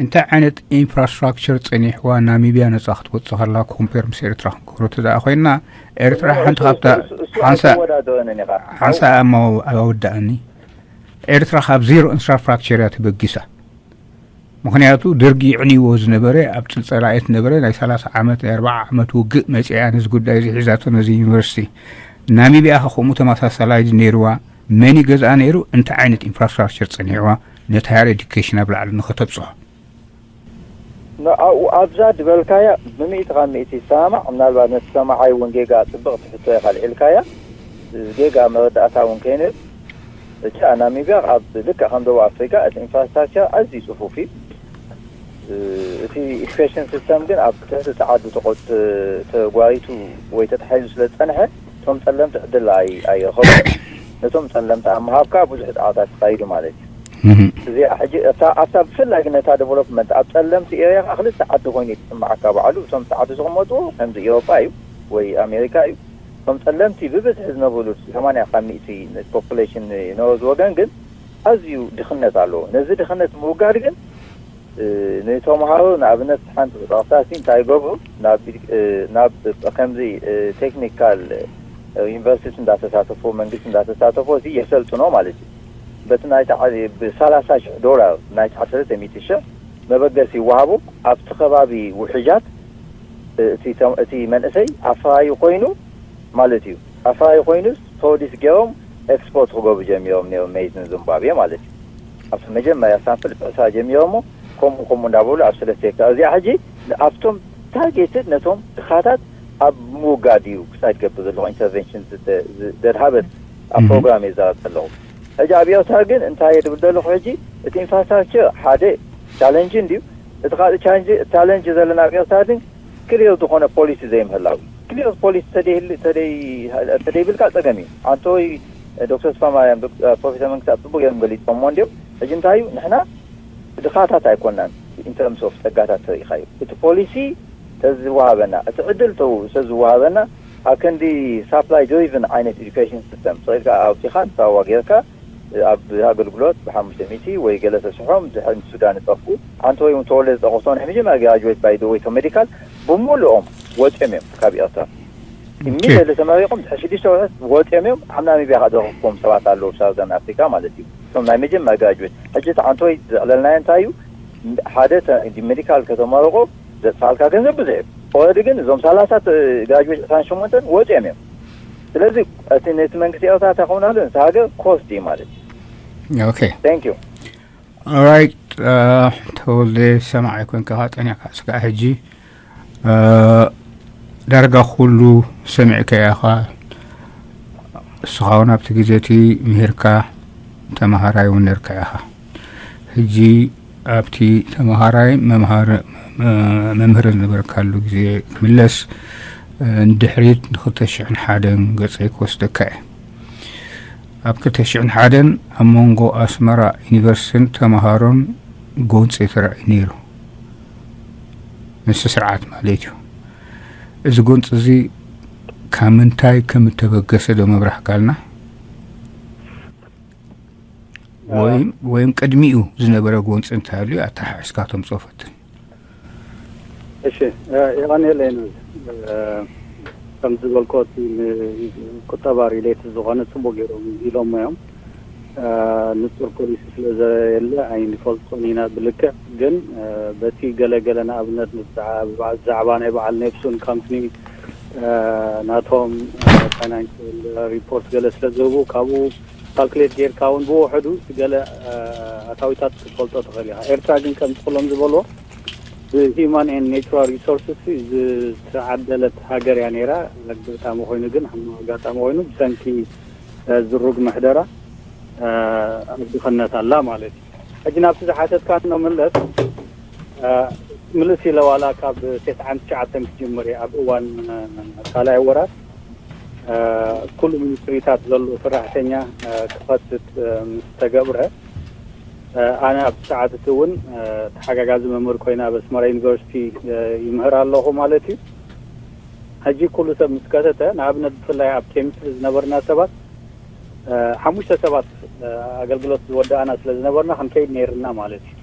እንታይ ዓይነት ኢንፍራስትራክቸር ጸኒሕዋ ናሚብያ ነጻ ክትወጽእ ከላ ኮምፔር ምስ ኤርትራ ክንገብሮ እንተ ደኣ ኮይንና፣ ኤርትራ ሓንቲ ካብታ ሓንሳ ሓንሳ ኣወዳእኒ። ኤርትራ ካብ ዜሮ ኢንፍራስትራክቸር እያ ተበጊሳ። ምኽንያቱ ደርጊ ይዕንይዎ ዝነበረ፣ ኣብ ጽልጸላ እየ ትነበረ፣ ናይ ሰላሳ ዓመት ናይ ኣርባዓ ዓመት ውግእ መጺኣ ነዚ ጉዳይ እዚ ሒዛቶ ነዚ ዩኒቨርሲቲ። ናሚብያ ከ ከምኡ ተመሳሳላይ ነይርዋ። መን ይገዝኣ ነይሩ? እንታይ ዓይነት ኢንፍራስትራክቸር ጸኒሕዋ ነቲ ሃየር ኤዱኬሽን ኣብ ላዕሊ ንኸተብጽሖ? ኣብዛ ዝበልካያ ብምእቲ ካብ ምእቲ ይሰማማዕ። ምናልባት ነቲ ሰማዓይ እውን ጌጋ ጽብቕቲ ሕቶ ኢኻ ኣልዒልካያ። ጌጋ መረዳእታ እውን ከይነ እጃ ናሚብያ ኣብ ልክዕ ከም ደቡብ ኣፍሪካ እቲ ኢንፍራስትራክቸር ኣዝዩ ጽፉፍ እዩ። እቲ ኢዱኬሽን ሲስተም ግን ኣብ ትሕቲ ጸዓዱ ተጓይቱ ወይ ተታሒዙ ስለ ዝጸንሐ እቶም ጸለምቲ ዕድል ኣይረኸቡ። ነቶም ጸለምቲ ኣብ ምሃብካ ብዙሕ ጣዕታት ተኻይዱ ማለት እዩ። እዚኣ ሕጂ ኣብታ ብፍላይ ግን ነታ ዴቨሎፕመንት ኣብ ጸለምቲ ኤርያ ከዓ ክልተ ዓዲ ኮይኑ ይስማዓካ ባዕሉ። እቶም ጸዓዱ ዝቕመጡ ከምዚ ኤውሮጳ እዩ ወይ ኣሜሪካ እዩ። እቶም ጸለምቲ ብብዝሒ ዝነብሩሉ ሰማንያ ካብ ሚእቲ ፖፑሌሽን ዝነበሩ ወገን ግን ኣዝዩ ድኽነት ኣለዎ። ነዚ ድኽነት ምውጋድ ግን ንተምሃሮ ንኣብነት ሓንቲ ክጠቕሳሲ እንታይ ይገብሩ ናብ ከምዚ ቴክኒካል ዩኒቨርሲቲ እንዳተሳተፎ መንግስቲ እንዳተሳተፎ እዚ የሰልጥኖ ማለት እዩ። በቲ ናይ ብሰላሳ ሽሕ ዶላር ናይ ትሽዓተ ሚእቲ ሽሕ መበገሲ ይወሃቡ። ኣብቲ ከባቢ ውሕጃት እቲ መንእሰይ ኣፍራዩ ኮይኑ ማለት እዩ። ኣፍራዩ ኮይኑ ቶዲስ ገይሮም ኤክስፖርት ክገብሩ ጀሚሮም ነይሮም ሜይዝን ዝምባብየ ማለት እዩ። ኣብቲ መጀመርያ ሳምፕል ብዕስራ ጀሚሮሞ ከምኡ ከምኡ እንዳበሉ ኣብ ሰለስተ ሄክታር እዚኣ ሕጂ ኣብቶም ታርጌትድ ነቶም ድኻታት ኣብ ምውጋድ እዩ ክሳይ ትገብር ዘለኹ ኢንተርቨንሽን ደድሃበት ኣብ ፕሮግራም እየ ዘረብ ዘለኹ። ሕጂ ኣብ ኤርትራ ግን እንታይ እየ ድብል ዘለኹ ሕጂ እቲ ኢንፍራስትራክቸር ሓደ ቻለንጅ እንድዩ። እቲ ካልእ ቻለንጅ ዘለና ኣብ ኤርትራ ግን ክሊር ዝኾነ ፖሊሲ ዘይምህላው እዩ። ክሊር ፖሊሲ ተደይብልካ ጸገም እዩ። ኣንቶይ ዶክተር ተስፋማርያም ፕሮፌሰር መንግስታት ጽቡቅ እዮም ገሊጾሞ እንዲዮም። ሕጂ እንታይ እዩ ንሕና ድኻታት ኣይኮናን ኢንተርምስ ኦፍ ጸጋታት ተሪኢኻዩ እቲ ፖሊሲ ተዝወሃበና እቲ ዕድል ተዝወሃበና ኣብ ከንዲ ሳፕላይ ድሪቭን ዓይነት ኤዱኬሽን ሲስተም ስቕ ኢልካ ኣውፂኻ ንሳዋ ጌርካ ኣብ ኣገልግሎት ብሓሙሽተ ሚእቲ ወይ ገለ ተስሖም ድሕሪ ሱዳን ይጠፍኡ ሓንቲ ወይ እውን ተወለደ ጠቕሶ ናይ መጀመርያ ግራጅዌት ባይ ወይ ቶም ሜዲካል ብምሉኦም ወፂኦም እዮም ካብ ኤርትራ ኢሚዲየትሊ ተመሪቆም ድሕሪ ሽዱሽተ ወርሒ ወፂኦም እዮም ኣብ ናሚብያ ከዓ ዝረኸብኩም ሰባት ኣለዉ ሳውዘርን ኣፍሪካ ማለት እዩ እቶም ናይ መጀመርያ ግራጅዌት ሕጂ ተዓንቶይ ዘዕለልናዮ እንታይ እዩ ሓደ ሜዲካል ከተመረቆ ዘጥፋልካ ገንዘብ ብዙሕ እዩ ኦረዲ ግን እዞም ሰላሳ ግራጅዌት ዕስራን ሸሞንተን ወፂኦም እዮም ስለዚ እቲ ነቲ መንግስቲ ኤርትራ እንታይ ክኸውን ኣሎ ነቲ ሃገር ኮስት እዩ ማለት እዩ okay thank you alright ተወልደ ሰማዕ ኣይኮንካ ጸኒዕካ ስጋዕ ሕጂ ዳርጋ ኩሉ ሰሚዕካ ኢኻ እስኻ እውን ኣብቲ ግዜ እቲ ምሂርካ ተምሃራይ እውን ነርካ ኢኻ ሕጂ ኣብቲ ተምሃራይ መምህር ዝነበርካሉ ግዜ ክምለስ ንድሕሪት ንክልተ ሽሕን ሓደን ገጸይ ክወስደካ እየ ኣብ ክልተ ሽሕን ሓደን ኣብ መንጎ ኣስመራ ዩኒቨርሲቲን ተምሃሮን ጎንፂ ተራእዩ ነይሩ። ምስቲ ስርዓት ማለት እዩ። እዚ ጎንፂ እዚ ካብ ምንታይ ከም እተበገሰ ዶ ምብራህካልና? ወይም ቅድሚኡ ዝነበረ ጎንፂ እንተሃልዩ ኣተሓሒዝካ ተምፅኦ ፈትን። እሺ የቐንየለይ ከም ዝበልኮ እቲ ቁጠባ ሪሌት ዝኾነ ፅቡቅ ገይሮም ኢሎሞ እዮም ንፁር ፖሊሲ ስለ ዘየለ ኣይንፈልጦን ኢና ብልክዕ ግን በቲ ገለገለ ንኣብነት ዛዕባ ናይ በዓል ኔፕሱን ካምፕኒ ናቶም ፋይናንሽል ሪፖርት ገለ ስለ ዝህቡ ካብኡ ካልኩሌት ጌርካ እውን ብውሕዱ ገለ ኣታዊታት ክትፈልጦ ትኽእል ኢኻ ኤርትራ ግን ከምቲ ኩሎም ዝበልዎ ብሂማን ን ናቹራል ሪሶርስስ ዝተዓደለት ሃገር እያ ነይራ ኣጋጣሚ ኮይኑ ግን ኣጋጣሚ ኮይኑ ብሰንኪ ዝሩግ ምሕደራ ኣብ ድኽነት ኣላ ማለት እዩ ሕጂ ናብቲ ዝሓተትካ ንምለስ ምልስ ኢለ ዋላ ካብ ተስዓን ትሽዓተን ክጅምር እየ ኣብ እዋን ካልኣይ ወራር ኩሉ ሚኒስትሪታት ዘሎ ሰራሕተኛ ክኸትት ምስ ተገብረ ኣነ ኣብቲ ሰዓት እቲ እውን ተሓጋጋዚ መምህር ኮይነ ኣብ ኣስመራ ዩኒቨርሲቲ ይምህር ኣለኹ ማለት እዩ ሕጂ ኩሉ ሰብ ምስ ከተተ ንኣብነት ብፍላይ ኣብ ኬሚስትሪ ዝነበርና ሰባት ሓሙሽተ ሰባት ኣገልግሎት ዝወዳእና ስለ ዝነበርና ክንከይድ ነይርና ማለት እዩ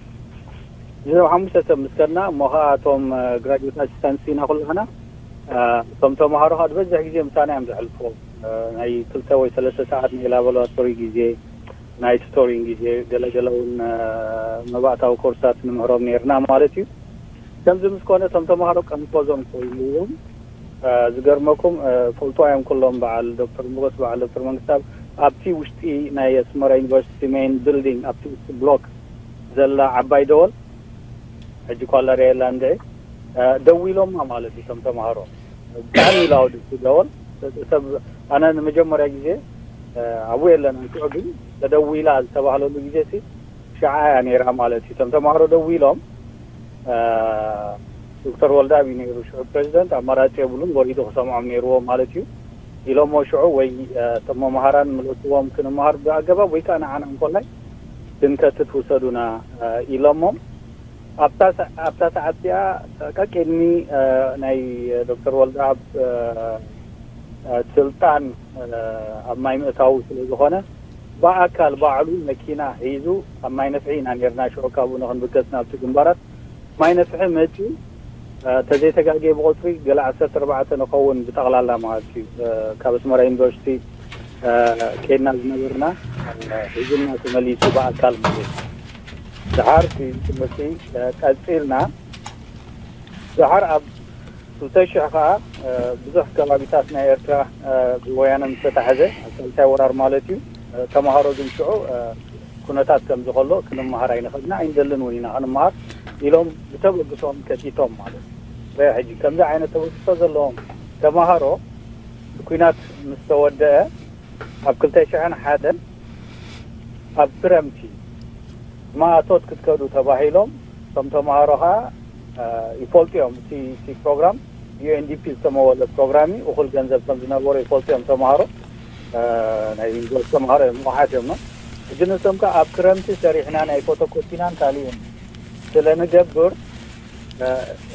ንዞም ሓሙሽተ ሰብ ምስ ከድና እሞ ኸዓ እቶም ግራጁዌት ኣሲስታንትስ ኢና ኩላህና። እቶም ተምሃሮ ከዓ ዝበዝሕ ግዜ ምሳና እዮም ዘሕልፍዎ። ናይ ክልተ ወይ ሰለስተ ሰዓት ናይ ላቦራቶሪ ግዜ፣ ናይ ቱቶሪንግ ግዜ፣ ገለገለ እውን መባእታዊ ኮርሳት ንምህሮም ነይርና ማለት እዩ። ከምዚ ምስ ኮነ እቶም ተምሃሮ ቀንፈዞም ኮይንዎም ዝገርመኩም ፈልጦ እዮም ኩሎም። በዓል ዶክተር ሞገስ፣ በዓል ዶክተር መንግስታብ ኣብቲ ውሽጢ ናይ ኣስመራ ዩኒቨርሲቲ ሜይን ቢልዲንግ ኣብቲ ውሽጢ ብሎክ ዘላ ዓባይ ደወል፣ ሕጂ ኳላር የላ እንደ ደዊሎማ ማለት እዩ። እቶም ተምሃሮ ብጣዕሚ ላውድ ደወል ሰብ ኣነ ንመጀመርያ ግዜ ኣብኡ የለን እንክዑ ግን ተደዊላ ዝተባህለሉ ግዜ ሲ ሽዓ እያ ነይራ ማለት እዩ። እቶም ተምሃሮ ደዊሎም ዶክተር ወልደኣብ እዩ ነይሩ ሽዑ ፕሬዚደንት፣ ኣማራፂ የብሉን፣ ወሪዱ ክሰምዖም ነይርዎ ማለት እዩ ኢሎሞ ሽዑ ወይ እቶም መምሃራን ምለስዎም ክንመሃር ብኣገባብ ወይ ከዓ ንዓና እንኮላይ ክንከትት ውሰዱና ኢሎሞም ኣብታ ሰዓት እዚኣ ቀቂድሚ ናይ ዶክተር ወልደኣብ ስልጣን ኣብ ማይ ምእታው ስለ ዝኾነ ብኣካል ባዕሉ መኪና ሒዙ ኣብ ማይ ነፍሒ ኢና ነርና ሽዑ ካብኡ ንክንብገስ ናብቲ ግንባራት ማይ ነፍሒ መፂኡ ተዘይተጋጌ ብቆፅሪ ገለ ዓሰርተ ኣርባዕተ ንኸውን ብጠቕላላ ማለት እዩ ካብ ኣስመራ ዩኒቨርሲቲ ከይድና ዝነበርና ሒዙና ተመሊሱ ብኣካል ማለት እዩ። ደሓር ትምህርቲ ቀፂልና ደሓር ኣብ ክልተ ሽሕ ከዓ ብዙሕ ከባቢታት ናይ ኤርትራ ብወያነ ምስ ተታሕዘ ኣብ ሳልሳይ ወራር ማለት እዩ ተምሃሮ ግን ሽዑ ኩነታት ከም ዝኸሎ ክንመሃር ኣይንኸድና ኣይንደልን እውን ኢና ክንመሃር ኢሎም ብተበግሶም ከቲቶም ማለት እዩ። ሕጂ ከምዚ ዓይነት ተበግሶ ዘለዎም ተምሃሮ ኩናት ምስ ተወደአ ኣብ ክልተ ሽሕን ሓደን ኣብ ክረምቲ ማእቶት ክትከዱ ተባሂሎም እቶም ተምሃሮ ከዓ ይፈልጡ እዮም። እቲ ፕሮግራም ዩ ኤን ዲ ፒ ዝተመወለ ፕሮግራም እዩ። እኹል ገንዘብ ከም ዝነበሩ ይፈልጡ እዮም ተምሃሮ ናይ ዩኒቨርሲቲ ተምሃሮ እዮም ንቑሓት እዮም። ሕጂ ንሶም ከዓ ኣብ ክረምቲ ሰሪሕና ናይ ፎቶኮፒናን ካሊእን ስለ ንገብር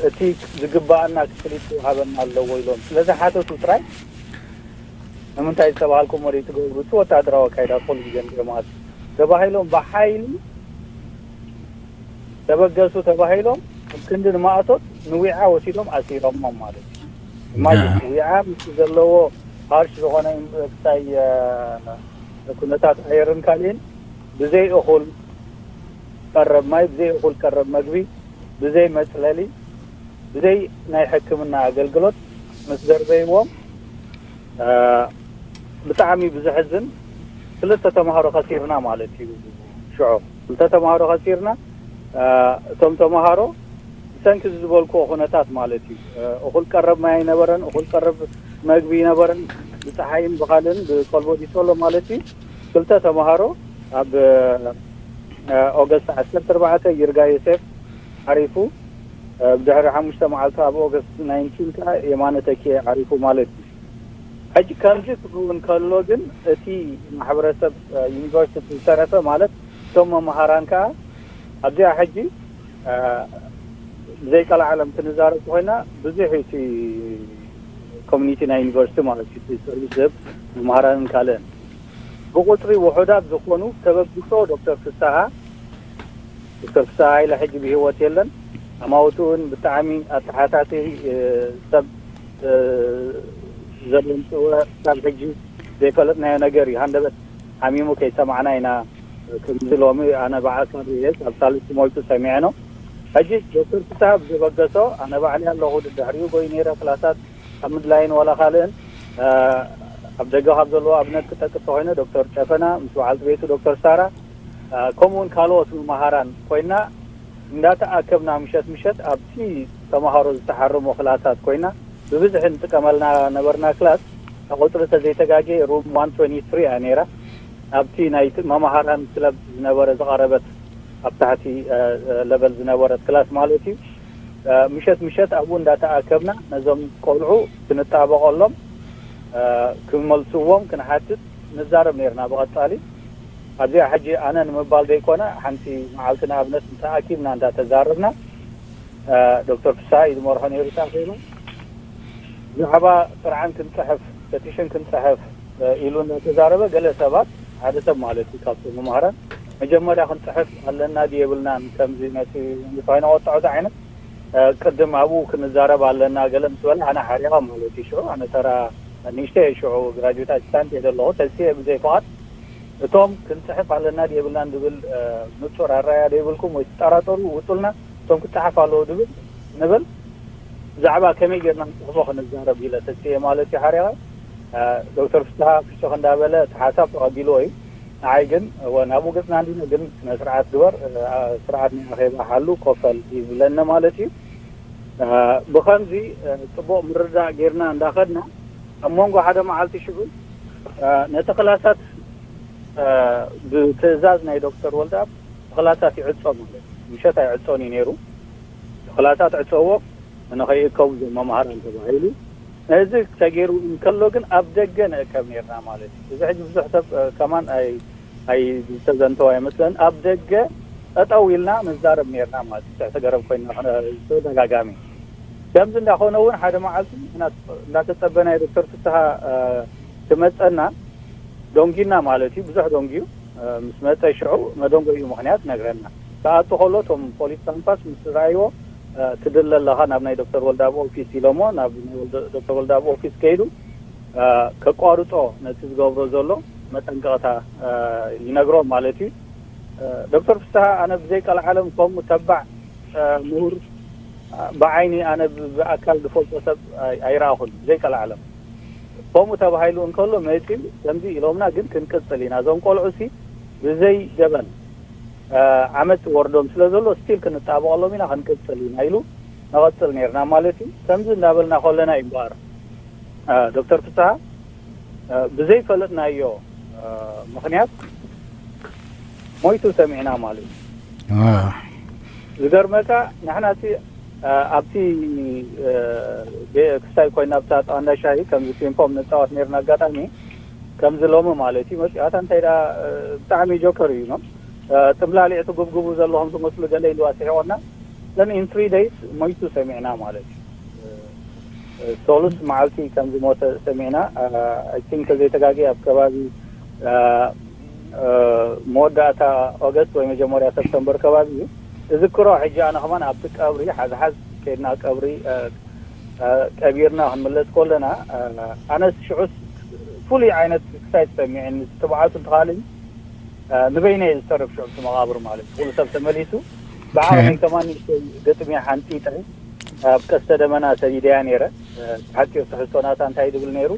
እቲ ዝግባኣና ክፍሊት ክወሃበና ኣለዎ ኢሎም ስለ ዝሓተቱ ጥራይ ንምንታይ ዝተባሃልኩም ወደ ትገብሩ እቲ ወታደራዊ ኣካይዳ ኩሉ ግዜ ንሪኦ ማለት ተባሂሎም ብሓይሊ ተበገሱ ተባሂሎም ኣብ ክንዲ ንማእቶት ንዊዓ ወሲዶም ኣሲሮሞም ማለት እዩ። ዊዓ ምስ ዘለዎ ሃርሽ ዝኾነ ክሳይ ኩነታት ኣየርን ካልእን ብዘይ እኹል ቀረብ ማይ፣ ብዘይ እኹል ቀረብ መግቢ፣ ብዘይ መፅለሊ፣ ብዘይ ናይ ሕክምና ኣገልግሎት ምስ ዘርበይዎም ብጣዕሚ ብዘሕዝን ክልተ ተምሃሮ ከሲርና ማለት እዩ። ሽዑ ክልተ ተምሃሮ ከሲርና እቶም ተምሃሮ ብሰንኪ ዝበልክዎ ኩነታት ማለት እዩ። እኹል ቀረብ ማይ ኣይነበረን፣ እኹል ቀረብ መግቢ ኣይነበረን። ብፀሓይን ብኻልእን ብኮልቦ ዲሶሎ ማለት እዩ ክልተ ተምሃሮ ኣብ ኦገስት ዓሰርተ ኣርባዕተ ይርጋ ዮሴፍ ዓሪፉ ብድሕሪ ሓሙሽተ መዓልቲ ኣብ ኦገስት ናይንቲን ከዓ የማነ ተኪኤ ዓሪፉ ማለት እዩ። ሕጂ ከምዚ ክኸውን ከሎ ግን እቲ ማሕበረሰብ ዩኒቨርሲቲ ዝተረፈ ማለት እቶም መምሃራን ከዓ ኣብዚኣ ሕጂ ብዘይ ቀላዓለም ክንዛረብ ኮይና ብዙሕ እቲ ኮሚኒቲ ናይ ዩኒቨርሲቲ ማለት እዩ ሰርቪስ ዝህብ መምሃራንን ካልእን ብቁፅሪ ውሑዳት ዝኾኑ ተበግሶ ዶክተር ፍስሃ ዶክተር ፍስሃ ሃይለ ሕጂ ብህይወት የለን። ኣማውትኡን ብጣዕሚ ኣተሓታቲ ሰብ ዘለምፅወ ካብ ሕጂ ዘይፈለጥናዮ ነገር እዩ። ሃንደበት ሓሚሙ ከይሰማዕና ኢና። ከምዚ ሎሚ ኣነ ብዓል ሳድሪኤስ ኣብ ሳልስቲ ሞይቱ ሰሚዐ ነው። ሕጂ ዶክተር ፍስሃ ብዝበገሶ ኣነ ባዕሊ ኣለኹ ድሕሪኡ ጎይ ነይረ ክላሳት ኣብ ምድላይን ዋላ ካልእን ኣብ ደገ ካብ ዘለዎ ኣብነት ክጠቅስ ተኮይነ ዶክተር ጨፈና ምስ በዓልቲ ቤቱ ዶክተር ሳራ ከምኡውን ካልኦት መምሃራን ኮይና እንዳተኣከብና ምሸት ምሸት ኣብቲ ተምሃሮ ዝተሓርሞ ክላሳት ኮይና ብብዝሒ ንጥቀመልና ነበርና ክላስ ቁፅሪ ተዘይተጋጌ ሩም ዋን ትወንቲ ትሪ እያ ነይራ። ኣብቲ ናይ መምሃራን ክለብ ዝነበረ ዝቐረበት ኣብ ታሕቲ ለበል ዝነበረት ክላስ ማለት እዩ። ምሸት ምሸት ኣብኡ እንዳተኣከብና ነዞም ቆልዑ ክንጣበቐሎም ክመልስዎም ክንሓትት ንዛረብ ነርና ብቐጻሊ። ኣብዚኣ ሕጂ ኣነ ንምባል ዘይኮነ ሓንቲ መዓልቲ ንኣብነት እንተኣኪብና እንዳተዛረብና ዶክተር ፍስሃ እዩ ዝመርሖ ነይሩ እታ ኮይኑ ብዛዕባ ጥርዓን ክንፅሕፍ ፔቲሽን ክንፅሕፍ ኢሉ እንዳተዛረበ ገለ ሰባት ሓደ ሰብ ማለት እዩ ካብቶም መምሃራን መጀመርያ ክንፅሕፍ ኣለና ድየብልናን ከምዚ ነቲ ንፋይና ወጣዑ ዓይነት ቅድም ኣብኡ ክንዛረብ ኣለና ገለ ምስ በለ ኣነ ሓሪቐ ማለት እዩ። ሽዑ ኣነ ተራ ንእሽተይ ሽዑ ግራጁዌት ኣሲስታንት እየ ዘለኹ ተስየ ብዘይ ፍቓድ እቶም ክንፅሕፍ ኣለና ድየብልናን ዝብል ንፁር ኣራያ ዘይብልኩም ወይ ትጠራጠሩ ውጡልና እቶም ክፀሓፍ ኣለዎ ዝብል ንብል ብዛዕባ ከመይ ጌርና ንፅሕፎ ክንዛረብ ኢለ ተስየ ማለት እዩ ሓሪቐ። ዶክተር ፍስሃ ክሸኽ እንዳበለ እቲ ሓሳብ ተቐቢልዎ እዩ። ንዓይ ግን እወ ናብኡ ገፅና እንዲና ግን ስነ ስርዓት ግበር ስርዓት ናይ ኣኼባ ሓሉ ኮፈል ይብለኒ ማለት እዩ። ብኸምዚ ፅቡቕ ምርዳእ ጌርና እንዳኸድና ኣብ መንጎ ሓደ መዓልቲ ሽዑ ነቲ ክላሳት ብትእዛዝ ናይ ዶክተር ወልደኣብ ክላሳት ይዕጾ ማለት እዩ። ምሸት ኣይዕጾን እዩ ነይሩ። ክላሳት ዕጸዎ ንኸይእከቡ ዞም መምሃራን ተባሂሉ። ነዚ ተገይሩ እንከሎ ግን ኣብ ደገ ንእከብ ነርና ማለት እዩ። እዚ ሕጂ ብዙሕ ሰብ ከማን ኣይ ኣይ ዝተዘንተው ኣይመስለን። ኣብ ደገ ጠጠው ኢልና ንዛረብ ነርና ማለት እዩ። ትሕቲ ገረብ ኮይና ተደጋጋሚ ከምዚ እንዳኾነ እውን ሓደ መዓልቲ እንዳተጸበናይ ዶክተር ፍስሃ ክመጸና ዶንጊና ማለት እዩ። ብዙሕ ዶንጊዩ ምስ መጸ ሽዑ መደንጎይኡ ምኽንያት ነግረና። ክኣቱ ከሎ እቶም ፖሊስ ካምፓስ ምስ ረኣይዎ ትድለ ኣለኻ ናብ ናይ ዶክተር ወልዳብ ኦፊስ ኢሎሞ ናብ ዶክተር ወልዳብ ኦፊስ ከይዱ ከቋርጦ ነቲ ዝገብሮ ዘሎ መጠንቀቕታ ይነግሮ ማለት እዩ። ዶክተር ፍስሃ ኣነ ብዘይ ቀልዓለም ከምኡ ተባዕ ምሁር ብዓይኒ ኣነ ብኣካል ዝፈልጦ ሰብ ኣይረኣኹን ብዘይ ቀልዓለም። ከምኡ ተባሂሉ እንከሎ መፂኡ ከምዚ ኢሎምና ግን ክንቅፅል ኢና እዞም ቆልዑ ሲ ብዘይ ገበን ዓመት ወርዶም ስለ ዘሎ ስቲል ክንጣበቐሎም ኢና ክንቅፅል ኢና ኢሉ ነቐፅል ነርና ማለት እዩ። ከምዚ እንዳበልና ከለና እዩ እምበኣር ዶክተር ፍስሃ ብዘይፈለጥናዮ ምኽንያት ሞይቱ ሰሚዕና ማለት እዩ። ዝገርመካ ንሕና ኣብቲ ክስታይ ኮይና ኣብታ ጣንዳ ሻሂ ከምዚ ፒንፖም ንፃወት ነርና ኣጋጣሚ ከምዚ ሎሚ ማለት እዩ መፅኣታ እንታይ ብጣዕሚ ጆከር እዩ ነው ጥምላሊዕ ትጉብጉቡ ዘለኹም ትመስሉ ገለ ኢልዋ ስሒቆና then in three days ሞይቱ ሰሚዕና ማለት እዩ። ሶሉስ መዓልቲ ከም ዝሞተ ሰሚዕና። I think ከዘይተጋጊ ኣብ ከባቢ መወዳእታ ኦገስት ወይ መጀመርያ ሰፕተምበር ከባቢ እዩ። እዝክሮ ሕጂ ኣነ ከማን ኣብቲ ቀብሪ ሓዝሓዝ ከድና ቀብሪ ቀቢርና ክንምለስ ከለና ኣነስ ሽዑስ ፍሉይ ዓይነት ክሳይ ተሰሚዕኒ ትብዓቱ እንተኻልኝ ንበይነ እየ ዝተርፍ ሽዑ እቲ መቓብር ማለት ኩሉ ሰብ ተመሊሱ ብዓቕመይ ከማን ንእሽተይ ገጥሚ ሓንጢጠ ኣብ ቀስተ ደመና ሰዲደያ ነይረ። ሓፂር ትሕዝቶ ናታ እንታይ ድብል ነይሩ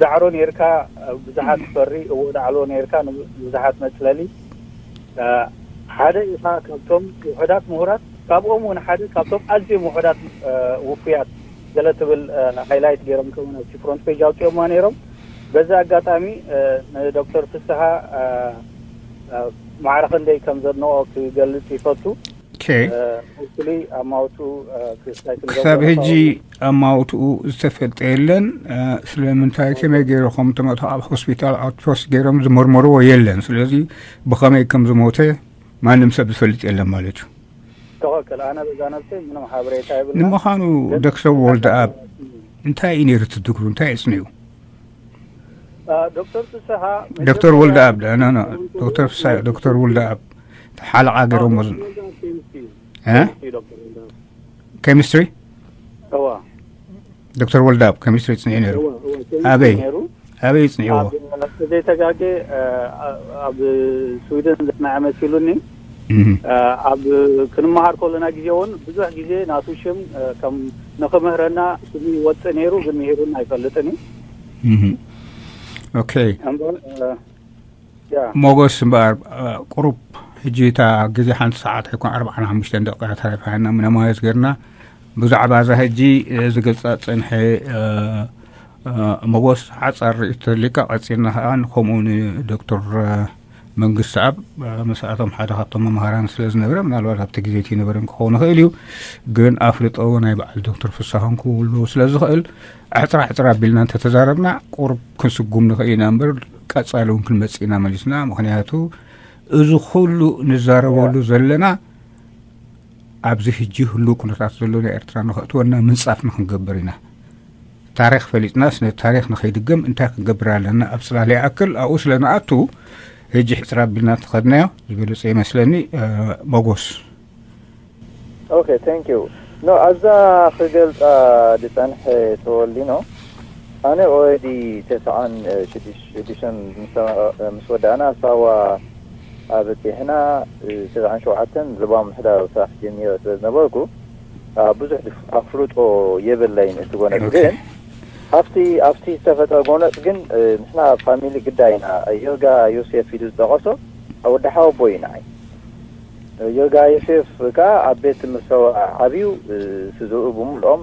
ዳዕሮ ነርካ ብዙሓት ትፈሪ እዎ ዳዕሎ ነርካ ብዙሓት መፅለሊ ሓደ ኢኻ ካብቶም ውሑዳት ምሁራት ካብኦም እውን ሓደ ካብቶም ኣዝዮም ውሑዳት ውፉያት ገለ ትብል ሃይላይት ገይሮም ከውን ኣብቲ ፍሮንት ፔጅ ኣውፅኦማ ነይሮም። በዚ ኣጋጣሚ ንዶክተር ፍስሃ ማዕረ ክንደይ ከም ዘድንቆ ክገልፅ ይፈቱ። ሆፕፉሊ ኣማውቱ ክስታይ ክሳብ ሕጂ ኣማውትኡ ዝተፈልጠ የለን። ስለምንታይ ከመይ ገይሩ ከም ተመእቶ ኣብ ሆስፒታል ኣውትፖስት ገይሮም ዝመርመርዎ የለን። ስለዚ ብኸመይ ከም ዝሞተ ማንም ሰብ ዝፈልጥ የለን ማለት እዩ። ትኽክል። ኣነ በዛ ነብሰይ ምንም ሓበሬታ የብልና። ንምዃኑ ዶክተር ወልደኣብ እንታይ እዩ ነይሩ እቲ ድግሩ? እንታይ እዩ ጽኒዑ? ዶክተር ፍስሓ ዶክተር ወልደኣብ ዶክተር ፍስሓ ዶክተር ወልደኣብ ሓለቓ ገይሮሞ ኬሚስትሪ ዶክተር ወልደኣብ ኬሚስትሪ ጽኒዑ ነይሩ። ኣበይ ኣበይ ጽኒዕዎ? ዘይተጋጌ ኣብ ስዊድን ዘናዐ መሲሉኒ ኣብ ክንመሃር ከለና ግዜ እውን ብዙሕ ግዜ ናቱ ሽም ከም ንኽምህረና ስሙ ይወፅእ ነይሩ ግን ምሂሩና ኣይፈልጥን እዩ። ኦኬ እምበር ያ ሞጎስ እምበኣር ቁሩብ ሕጂ እታ ግዜ ሓንቲ ሰዓት ኣይኮን ኣርባዓን ሓሙሽተን ደቂቃ ተሪፋ ኢና ምነማየት ገርና ብዛዕባ እዛ ሕጂ ዝገልፃ ዝፀንሐ ሞጎስ ሓፃር ርእይቶ ተሊካ ቀፂልና ከዓ ከምኡ ንዶክተር መንግስቲ ኣብ ምስኣቶም ሓደ ካብቶም መምሃራን ስለ ዝነበረ ምናልባት ኣብቲ ግዜ እቲ ነበረ ክኸውን ይኽእል እዩ ግን ኣፍልጦ ናይ በዓል ዶክተር ፍሳሆን ክህሉ ስለ ዝኽእል ኣሕፅራ ኣሕፅራ ኣቢልና እንተተዛረብና ቁሩብ ክንስጉም ንኽእል ኢና እምበር ቀፃሊ እውን ክንመፅእ ኢና መሊስና ምኽንያቱ እዚ ኩሉ ንዛረበሉ ዘለና ኣብዚ ሕጂ ህሉው ኩነታት ዘሎ ናይ ኤርትራ ንኸእትወና ምንጻፍ ንክንገብር ኢና። ታሪኽ ፈሊጥናስ ነቲ ታሪኽ ንኸይድገም እንታይ ክንገብር ኣለና? ኣብ ጽላል ይኣክል ኣብኡ ስለ ንኣቱ ሕጂ ሕፅር ኣቢልና ተኸድናዮ ዝበለፀ ይመስለኒ። እ፣ መጎስ። ኦኬ፣ thank you። ኖ፣ ኣዛ ክገልጻ ዝጸንሐ ተወሊኖ፣ ኣነ ኦረዲ ተስዓን ሽዱሽተን ምስ ወዳእና ሳዋ ኣብ ጤሕና ተስዓን ሸውዓተን ልባም ምሕዳር ስራሕ ጀሚረ ስለ ዝነበርኩ ብዙሕ ኣፍልጦ የብለይን እቲ ጎነጽ። ግን ኣብቲ ኣብቲ ዝተፈጠረ ጎነጽ ግን ንሕና ፋሚሊ ግዳይና ይርጋ ዮሴፍ ኢሉ ዝጠቐሶ ወዲ ሓወቦ እዩ ንዓይ። ዮጋ ዮሴፍ ከዓ ኣብ ቤት ትምህርቲ ሰውራ ዓብዩ። ስድርኡ ብምልኦም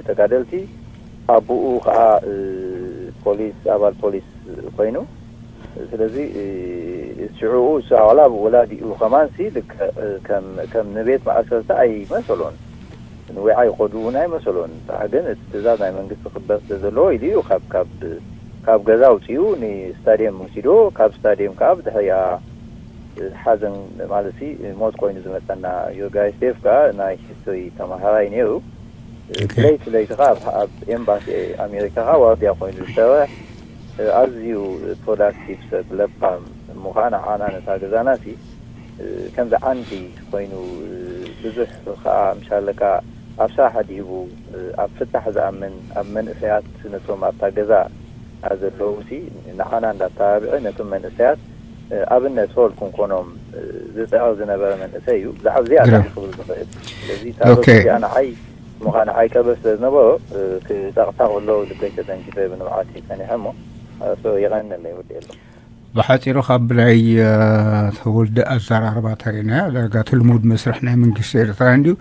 ተጋደልቲ፣ ኣቦኡ ከዓ ፖሊስ፣ ኣባል ፖሊስ ኮይኑ። ስለዚ ሽዕኡ እሱ ኣዋላ ወላዲኡ ከማንሲ ልክዕ ከም ንቤት ማእሰርቲ ኣይመሰሎን። ንዊዓ ይኸዱ እውን ኣይመሰሎን። ንስሓ ግን እቲ ትእዛዝ ናይ መንግስቲ ክበር ስለ ዘለዎ ኢሉ እዩ ካብ ካብ ካብ ገዛ ኣውፅኡ ንስታዲየም ወሲድዎ። ካብ ስታዲየም ከዓ ብድሕሪኣ ሓዘን ማለት ሞት ኮይኑ ዝመፀና። ዮጋይ ስቴፍ ከዓ ናይ ሂስትሪ ተማሃራይ ነይሩ። ለይቲ ለይቲ ከዓ ኣብ ኤምባሲ ኣሜሪካ ከዓ ዋርድያ ኮይኑ ዝሰርሕ ኣዝዩ ፕሮዳክቲቭ ሰብ ለባም እሞ ከዓ ንዓና ነታ ገዛና ሲ ከምዚ ዓንዲ ኮይኑ ብዙሕ ከዓ ምሻለካ ኣብ ስራሕ ኣድሂቡ ኣብ ፍታሕ ዝኣምን ኣብ መንእሰያት ነቶም ኣብታ ገዛ ዘለዉ ሲ ንዓና እንዳተባብዐ ነቶም መንእሰያት ኣብነት ሆል ክንኮኖም ዝፅዕር ዝነበረ መንእሰይ እዩ። ብዛዕባ እዚኣ ግርም። ክብል ዝኽእል ስለዚ እታ ኦኬ። እዚኣ ንዓይ ምዃን ዓይ ቀበ ስለ ዝነበሮ ክጠቕሳ ከሎ ልበይ ተተንኪፈ ብንብዓት ይጸኒሐ እሞ የቐንለይ ወዲ ኣሎ። ብሓፂሩ ካብ ናይ ተወልደ ኣዘራርባ ተሪእናያ ዳርጋ እቲ ልሙድ መስርሕ ናይ መንግስቲ ኤርትራ እንድዩ።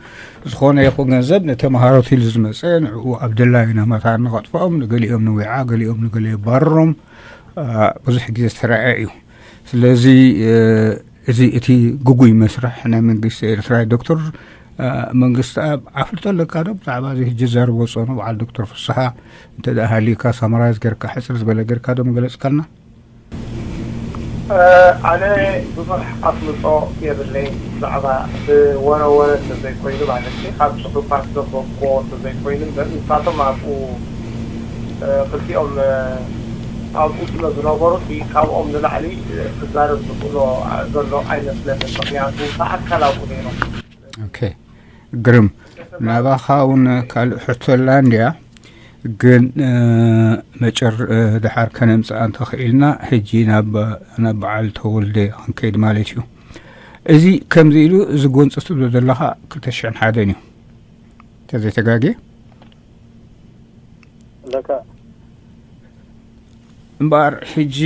ዝኾነ ይኹን ገንዘብ ንተምሃሮት ኢሉ ዝመፀ ንዕኡ ኣብ ደላዩ ናማታ ንቐጥፍኦም ንገሊኦም ንዊዓ ገሊኦም ንገለ የባርሮም ብዙሕ ግዜ ዝተረኣየ እዩ። ስለዚ እዚ እቲ ግጉይ መስርሕ ናይ መንግስቲ ኤርትራ ዶክተር መንግስቲ ኣብ ኣፍልጦ ኣለካ ዶ ብዛዕባ እዚ ህጂ ዘርቦ ጸኑ በዓል ዶክተር ፍስሓ እንተ ደኣ ሃልዩካ ሳማራይዝ ጌርካ ሕጽር ዝበለ ጌርካ ዶ ምገለጽካልና? ኣነ ብዙሕ ኣፍልጦ የብለይ ብዛዕባ ብወረ ወረ እንተዘይኮይኑ ማለት እዩ ካብ ጽሑፋት ዘንበብክዎ እንተዘይኮይኑ እምበር ንሳቶም ኣብኡ ክልቲኦም ኣብኡ ስለ ዝነበሩ እቲ ካብኦም ንላዕሊ ክዛረብ ዝኽእሎ ዘሎ ኣይመስለንን ምክንያቱ ብኣካል ኣብኡ ነይሮም። ኦኬ ግርም ናባኻ እውን ካልእ ሕቶ ኣላ እንድያ ግን መጨር ድሓር ከነምፅኣ እንተኽኢልና ሕጂ ናብ ናብ በዓል ተወልደ ክንከይድ ማለት እዩ። እዚ ከምዚ ኢሉ እዚ ጎንፂ ትብሎ ዘለኻ ክልተ ሽሕን ሓደን እዩ ተዘይተጋግየ ለካ እምበኣር ሕጂ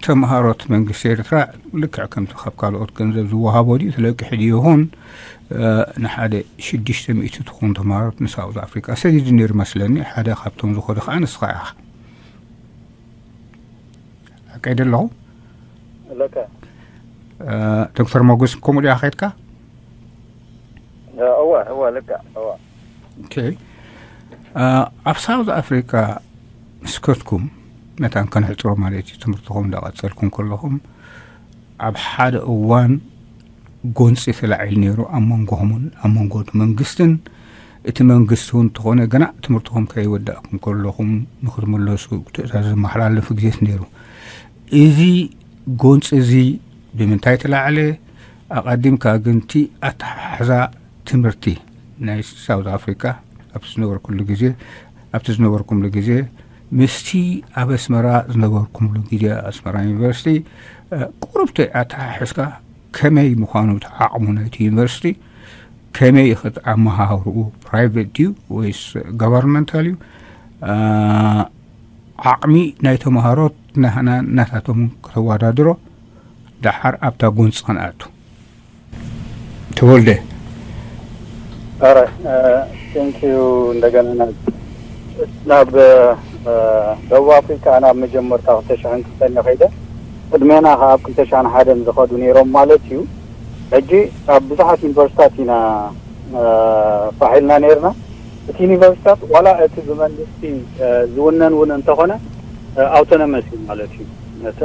ተምሃሮት መንግስቲ ኤርትራ ልክዕ ከምቲ ካብ ካልኦት ገንዘብ ዝወሃቦ ድዩ ትለቅሒ ድዩ ይኹን ንሓደ ሽዱሽተ ሚእቲ ትኹን ተምሃሮት ንሳውዝ ኣፍሪቃ ሰዲዱ ነይሩ መስለኒ ሓደ ካብቶም ዝኾነ ከዓ ንስኻ ኢኻ ኣቀይደ ኣለኹ ለካ ዶክተር መጉስ ከምኡ ድያ ከይድካ እወ እወ ልካ እወ ኦኬ ኣብ ሳውዝ ኣፍሪካ ስከትኩም መታን ከነሕፅሮ ማለት እዩ ትምህርትኹም እንዳቐፀልኩም ከለኹም ኣብ ሓደ እዋን ጎንፂ ተላዒሉ ነይሩ ኣብ መንጎኹምን ኣብ መንጎ እቲ መንግስትን እቲ መንግስቲ እውን እንተኾነ ገና ትምህርትኹም ከይወዳእኩም ከለኹም ንክትምለሱ ትእዛዝ ዝመሓላለፍ ግዜት ነይሩ እዚ ጎንፂ እዚ ብምንታይ ተላዕለ ኣቐዲምካ ግን እቲ ኣተሓሕዛ ትምህርቲ ናይ ሳውዝ ኣፍሪካ ኣብቲ ዝነበርኩሉ ግዜ ኣብቲ ዝነበርኩምሉ ግዜ ምስቲ ኣብ ኣስመራ ዝነበርኩምሉ ግዜ ኣስመራ ዩኒቨርሲቲ ቁሩብቲ ኣተሓሕዝካ ከመይ ምዃኑ እቲ ዓቕሙ ናይቲ ዩኒቨርሲቲ ከመይ ይኽት ኣመሃህርኡ ፕራይቬት ድዩ ወይስ ጋቨርንመንታል እዩ ዓቕሚ ናይ ተምሃሮት ናህና ናታቶም ከተወዳድሮ ደሓር ኣብታ ጎንፂ ክንኣቱ ተወልደ ረ ቴንኪዩ እንደገና ናብ ደቡብ ኣፍሪካ ናብ መጀመርታ ክልተ ሽሕን ክልተን ከይደ ቅድሜና ካብ ክልተ ሽሕን ሓደን ዝኸዱ ነይሮም ማለት እዩ ሕጂ ኣብ ብዙሓት ዩኒቨርሲታት ኢና ፋሒልና ነይርና እቲ ዩኒቨርሲታት ዋላ እቲ ብመንግስቲ ዝውነን እውን እንተኾነ ኣውቶኖመስ እዩ ማለት እዩ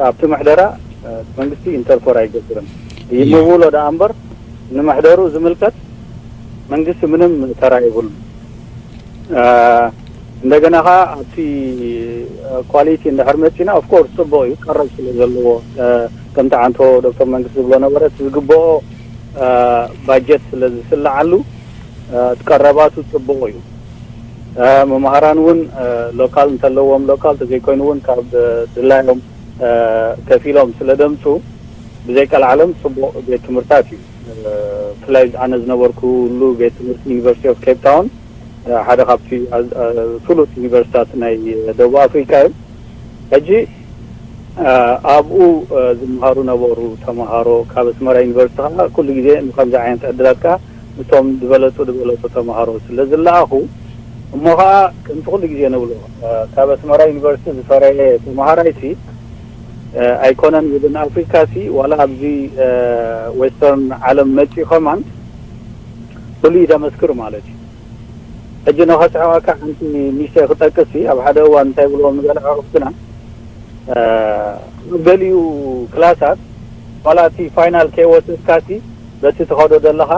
ኣብቲ ምሕደራ መንግስቲ ኢንተርኮር ኣይገብርን ይምውሎ ደኣ እምበር ንምሕደሩ ዝምልከት መንግስቲ ምንም ተራ የብሉ እንደገና ከዓ ኣብቲ ኳሊቲ እንድሕር መፂና ኦፍኮርስ ፅቡቅ እዩ፣ ቀረብ ስለ ዘለዎ ከምቲ ዓንቶ ዶክተር መንግስት ዝብሎ ነበረ፣ እቲ ዝግብኦ ባጀት ስለ ዝስልዓሉ እቲ ቀረባቱ ፅቡቅ እዩ። መምሃራን እውን ሎካል እንተለዎም ሎካል፣ ተዘይኮይኑ እውን ካብ ድላዮም ከፊሎም ስለ ደምፁ ብዘይቀልዓለም ፅቡቅ ቤት ትምህርታት እዩ። ብፍላይ ኣነ ዝነበርኩሉ ቤት ትምህርቲ ዩኒቨርሲቲ ኦፍ ኬፕ ታውን ሓደ ካብቲ ፍሉጥ ዩኒቨርሲታት ናይ ደቡብ ኣፍሪካ እዩ። ሕጂ ኣብኡ ዝመሃሩ ነበሩ ተምሃሮ ካብ ኣስመራ ዩኒቨርሲቲ ከዓ ኩሉ ግዜ ንከምዚ ዓይነት ዕድላት ከዓ እቶም ዝበለፁ ዝበለፁ ተምሃሮ ስለ ዝለኣኹ፣ እሞ ከዓ ከምቲ ኩሉ ግዜ ንብሎ ካብ ኣስመራ ዩኒቨርሲቲ ዝፈረየ ተምሃራይሲ ኣይኮነን ውድን ኣፍሪካ ሲ ዋላ ኣብዚ ዌስተርን ዓለም መፂኡ ከማን ፍሉይ ደመስክር ማለት እዩ። ሕጂ ንኸስሕቐካ ሓንቲ ንእሽተይ ክጠቅስ ሲ ኣብ ሓደ እዋን እንታይ ብልዎም ንገለ ኣዕሩኽትና ኣብ ገሊኡ ክላሳት ዋላ እቲ ፋይናል ከይወሰድካ ሲ በቲ ትኸዶ ዘለኻ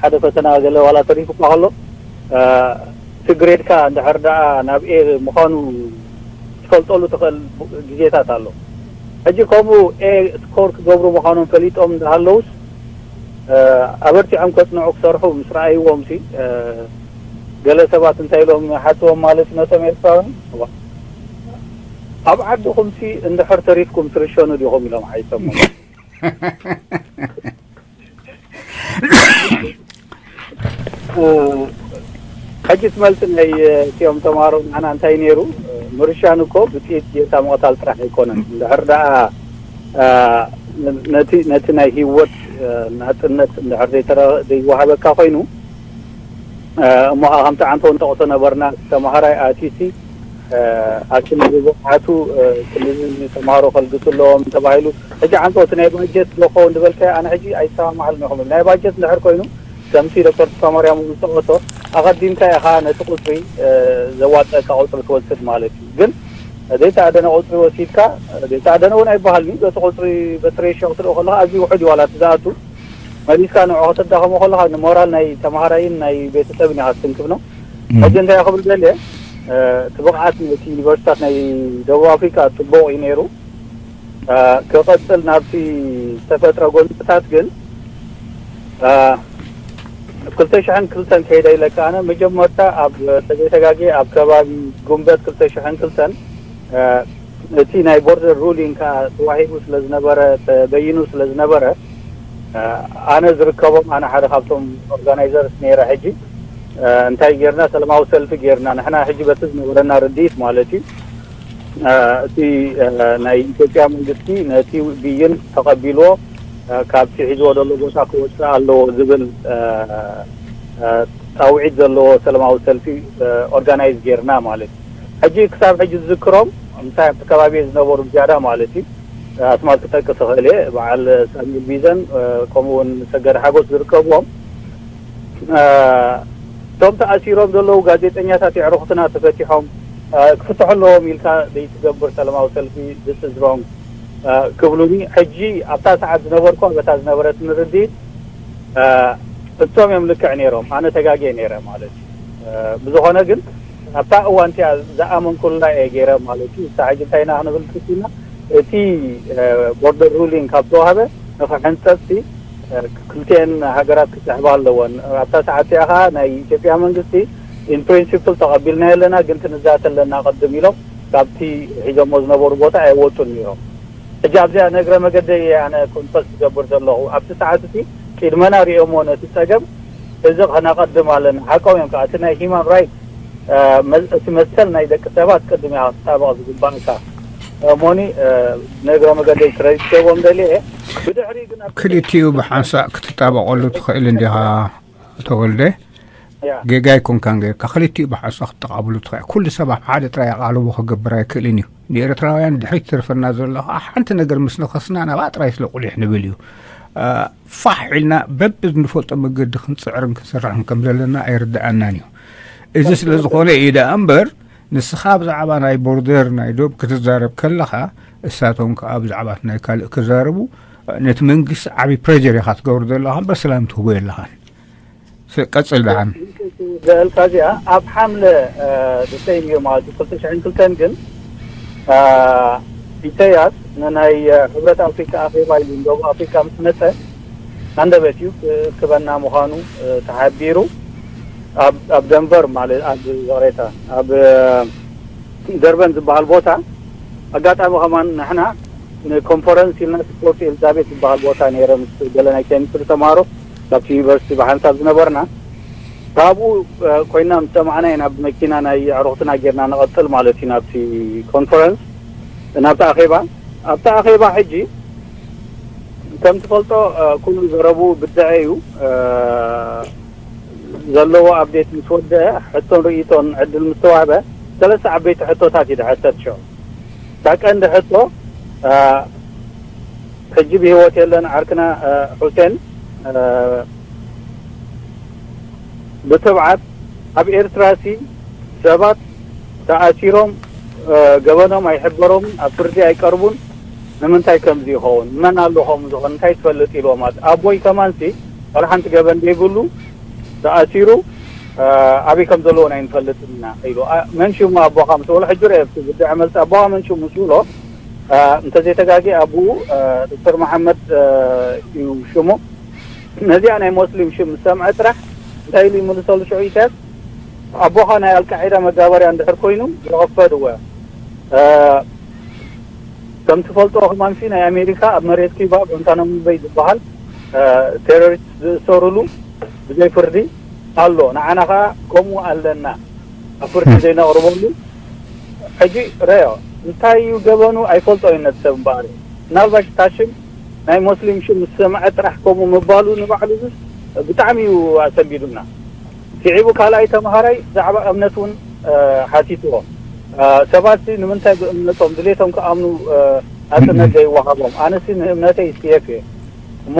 ሓደ ፈተና ገለ ዋላ ተሪፉካ ከሎ እቲ ግሬድካ እንድሕር ደኣ ናብ ኤ ምዃኑ ትፈልጠሉ ትኽእል ግዜታት ኣሎ። ሕጂ ከምኡ ኤ ስኮር ክገብሩ ምዃኖም ፈሊጦም እንዳሃለውስ ኣበርቲዖም ከፅንዑ ክሰርሑ ምስ ረኣይዎም ሲ ገለ ሰባት እንታይ ኢሎም ሓትዎም ማለት ነቶም ኤርትራውያን ኣብ ዓድኹም ሲ እንድሕር ተሪፍኩም ትርሸኑ ዲኹም ኢሎም ሓይሶም። ሕጂ ትመልሲ ናይ እቲኦም ተምሃሮ ንዓና እንታይ ነይሩ? ምርሻን እኮ ብጥይት ጌርካ ምቕታል ጥራሕ ኣይኮነን። እንድሕር ደኣ ነቲ ነቲ ናይ ህይወት ናጽነት እንድሕር ዘይተረ- ዘይወሃበካ ኮይኑ እሞ ከዓ ከምቲ ዓንቶ ንጠቕሶ ነበርና፣ ተምሃራይ ኣትዩሲ ኣቲ ብብቕዓቱ ክንድዚ ተምሃሮ ከልግሱ ኣለዎም ተባሂሉ። ሕጂ ዓንቶ እቲ ናይ ባጀት ዶ ክኸውን ዝበልካዮ ኣነ ሕጂ ኣይሰማማዓልን ኢኹም። ናይ ባጀት እንድሕር ኮይኑ ከምቲ ዶክተር ተስፋማርያም እውን ዝጠቐሶ ኣቐዲምካ ኢኻ ነቲ ቁፅሪ ዘዋፀካ ቁፅሪ ትወስድ ማለት እዩ። ግን ዘይተኣደነ ቁፅሪ ወሲድካ ዘይተኣደነ እውን ኣይበሃልን እዩ። በቲ ቁፅሪ በቲ ሬሽዮ ክትሪኦ ከለካ ኣዝዩ ውሑድ እዩ ዋላ እቲ ዝኣቱ መሊስካ ንዕኡ ከተዳኸሞ ከለካ ንሞራል ናይ ተምሃራይን ናይ ቤተሰብን ኢኻ ትስንክፍ ነው። ሕጂ እንታይ ክብል ደልየ እቲ ብቕዓት ነቲ ዩኒቨርሲታት ናይ ደቡብ ኣፍሪካ ፅቡቕ እዩ ነይሩ። ክቐፅል ናብቲ ዝተፈጥረ ጎንፅታት ግን ክልተ ሽሕን ክልተን ከይደ ኢለካ ኣነ መጀመርታ ኣብ ተዘይተጋጌ ኣብ ከባቢ ጉንበት ክልተ ሽሕን ክልተን እቲ ናይ ቦርደር ሩሊንግ ከዓ ተዋሂቡ ስለ ዝነበረ ተበይኑ ስለ ዝነበረ ኣነ ዝርከቦም ኣነ ሓደ ካብቶም ኦርጋናይዘርስ ነይረ። ሕጂ እንታይ ጌርና ሰላማዊ ሰልፊ ጌርና ንሕና ሕጂ በቲ ዝነበረና ርድኢት ማለት እዩ እቲ ናይ ኢትዮጵያ መንግስቲ ነቲ ብይን ተቐቢልዎ ካብቲ ሒዝዎ ዘሎ ቦታ ክወፅእ ኣለዎ ዝብል ፃውዒት ዘለዎ ሰላማዊ ሰልፊ ኦርጋናይዝ ጌርና ማለት እዩ። ሕጂ ክሳብ ሕጂ ዝዝክሮም ምሳይ ኣብቲ ከባቢ ዝነበሩ ዝያዳ ማለት እዩ ኣስማት ክጠቅስ እኽእል እየ። በዓል ሳሚል ቢዘን ከምኡ እውን ሰገድ ሓጎስ ዝርከብዎም እቶም ተኣሲሮም ዘለዉ ጋዜጠኛታት የዕሩኽትና ተፈቲሖም ክፍትሑ ኣለዎም ኢልካ ዘይትገብር ሰላማዊ ሰልፊ this is wrong ክብሉኒ ሕጂ ኣብታ ሰዓት ዝነበርኩ በታ ዝነበረትኒ ርድኢት እቶም እዮም ልክዕ ነይሮም ኣነ ተጋግየ ነይረ ማለት እዩ። ብዝኾነ ግን ኣብታ እዋን እቲኣ ዝኣመንኩላ እየ ገይረ ማለት እዩ። ንሳ ሕጂ እንታይ ኢና ክንብል ክኢልና እቲ ቦርደር ሩሊንግ ካብ ተዋህበ ንክሕንፀፅቲ ክልቲኤን ሃገራት ክስሕባ ኣለወን። ኣብታ ሰዓት እቲኣ ከዓ ናይ ኢትዮጵያ መንግስቲ in principle ተቐቢልናዮ ኣለና ግን ክንዛተ ኣለና ቅድም ኢሎም ካብቲ ሒዞሞ ዝነበሩ ቦታ ኣይወፁን ነይሮም። ሕጂ ኣብዚኣ ነግረ መገደይ እየ ኣነ ኮንፈስ ዝገብር ዘለኹ ኣብቲ ሰዓት እቲ ቅድመና ሪኦሞ ነቲ ፀገም እዚ ከነቐድም ኣለና። ሓቆም እዮም ከዓ እቲ ናይ ሂማን ራይት እቲ መሰል ናይ ደቂ ሰባት ቅድም እያ ክትጣበቕ ዝግባእካ። እሞኒ ነግረ መገደይ ክረዲት ክህቦም ደልየ እየ። ብድሕሪ ግን ኣብ ክልቲኡ ብሓንሳእ ክትጣበቐሉ ትኽእል እንዲኻ ተወልደ። ያ ጌጋ ኣይኮንካን ጌርካ ክልቲኡ ብሓንሳእ ክትጠቓብሉ ትኽእል። ኩሉ ሰብ ኣብ ሓደ ጥራይ ኣቓልቦ ክገብር ኣይክእልን እዩ። ንኤርትራውያን ድሕሪት ትርፈና ዘሎ ከዓ ሓንቲ ነገር ምስ ነኸስና ናብኣ ጥራይ ስለ ቁሊሕ ንብል እዩ። ፋሕ ኢልና በቢ እንፈልጦ መገዲ ክንፅዕርን ክንሰርሕን ከም ዘለና ኣይርድኣናን እዩ። እዚ ስለ ዝኾነ እዩ ደኣ እምበር ንስኻ ብዛዕባ ናይ ቦርደር ናይ ዶብ ክትዛረብ ከለኻ እሳቶም ከዓ ብዛዕባ ናይ ካልእ ክዛረቡ ነቲ መንግስቲ ዓብዪ ፕሬጀር ኢኻ ትገብር ዘለኻ እምበር ሰላም ትህቦ የለኻን። ቀጽል ደሓን። ዘእልካ እዚኣ ኣብ ሓምለ ደሰይን እዩ ማለት እዩ ክልተ ሽሕን ክልተን ግን ኢሳያስ ንናይ ሕብረት ኣፍሪካ ኣኼባ ኢሉ ንደቡብ ኣፍሪካ ምስ መፀ ኣንደበት እዩ ክበና ምዃኑ ተሓቢሩ። ኣብ ደንቨር ማለት ኣብ ሬታ ኣብ ደርበን ዝበሃል ቦታ ኣጋጣሚ ከማን ንሕና ንኮንፈረንስ ኢልና ስፖርት ኤልዛቤት ዝበሃል ቦታ ነረ ምስ ገለ ናይ ኬሚስትሪ ተምሃሮ ካብቲ ዩኒቨርሲቲ ብሓንሳብ ዝነበርና ካብኡ ኮይና ምስ ሰማዕና ኢና ብመኪና ናይ ኣዕሩኽትና ጌርና ንቐፅል ማለት እዩ ናብቲ ኮንፈረንስ ናብቲ ኣኼባ ኣብቲ ኣኼባ ሕጂ ከም ትፈልጦ ኩሉ ዘረቡ ብድዐ እዩ ዘለዎ ኣብዴት ምስ ወደአ ሕቶን ርእይቶን ዕድል ምስ ተዋህበ ሰለስተ ዓበይቲ ሕቶታት እዩ ድሐተት ሽዑ እታ ቀንዲ ሕቶ ሕጂ ብህይወት የለን ዓርክና ሑሴን ብትብዓት ኣብ ኤርትራ ሲ ሰባት ተኣሲሮም ገበኖም ኣይሕበሮምን ኣብ ፍርዲ ኣይቀርቡን ንምንታይ ከምዚ ይኸውን መን ኣሎ ከምኡ ዝኾን እንታይ ትፈልጥ ኢልዎም ኣቦይ ከማንሲ ዋላ ሓንቲ ገበን ዘይብሉ ተኣሲሩ ኣበይ ከም ዘለዎን ኣይንፈልጥን ኢና ኢሉ መን ሽሙ ኣቦኻ ምስ በሎ ሕጂ ርአ ብድዐ መልሲ ኣቦኻ መን ሽሙ ምስ ብሎ እንተዘይተጋጊ ኣቦኡ ዶክተር መሓመድ እዩ ሽሙ ነዚኣ ናይ ሞስሊም ሽም ምስ ሰምዐ ጥራሕ እንታይ ኢሉ ይምልሰሉ ሽዑ ኢሳያስ ኣቦኻ ናይ ኣልቃዒዳ መጋበርያ እንድሕር ኮይኑ ዝኸፈድወ ከም ትፈልጦ ከማንሲ ናይ ኣሜሪካ ኣብ መሬት ኪባ ጓንታናሞ በይ ዝበሃል ቴሮሪስት ዝእሰሩሉ ብዘይ ፍርዲ ኣሎ ንዓና ከዓ ከምኡ ኣለና ኣብ ፍርዲ ዘይነቕርበሉ ሕጂ ረዮ እንታይ እዩ ገበኑ ኣይፈልጦ እዩ ነቲ ሰብ እምበኣር ምናልባሽ እታ ሽም ናይ ሞስሊም ሽም ምስ ሰምዐ ጥራሕ ከምኡ ምባሉ ንባዕሉ ብጣዕሚ እዩ ኣሰንቢዱና ስዒቡ ካልኣይ ተምሃራይ ብዛዕባ እምነት እውን ሓቲትዎ ሰባት ንምንታይ ብእምነቶም ድሌቶም ክኣምኑ ናፅነት ዘይወሃቦም ኣነሲ ንእምነተይ ስየፍ እየ እሞ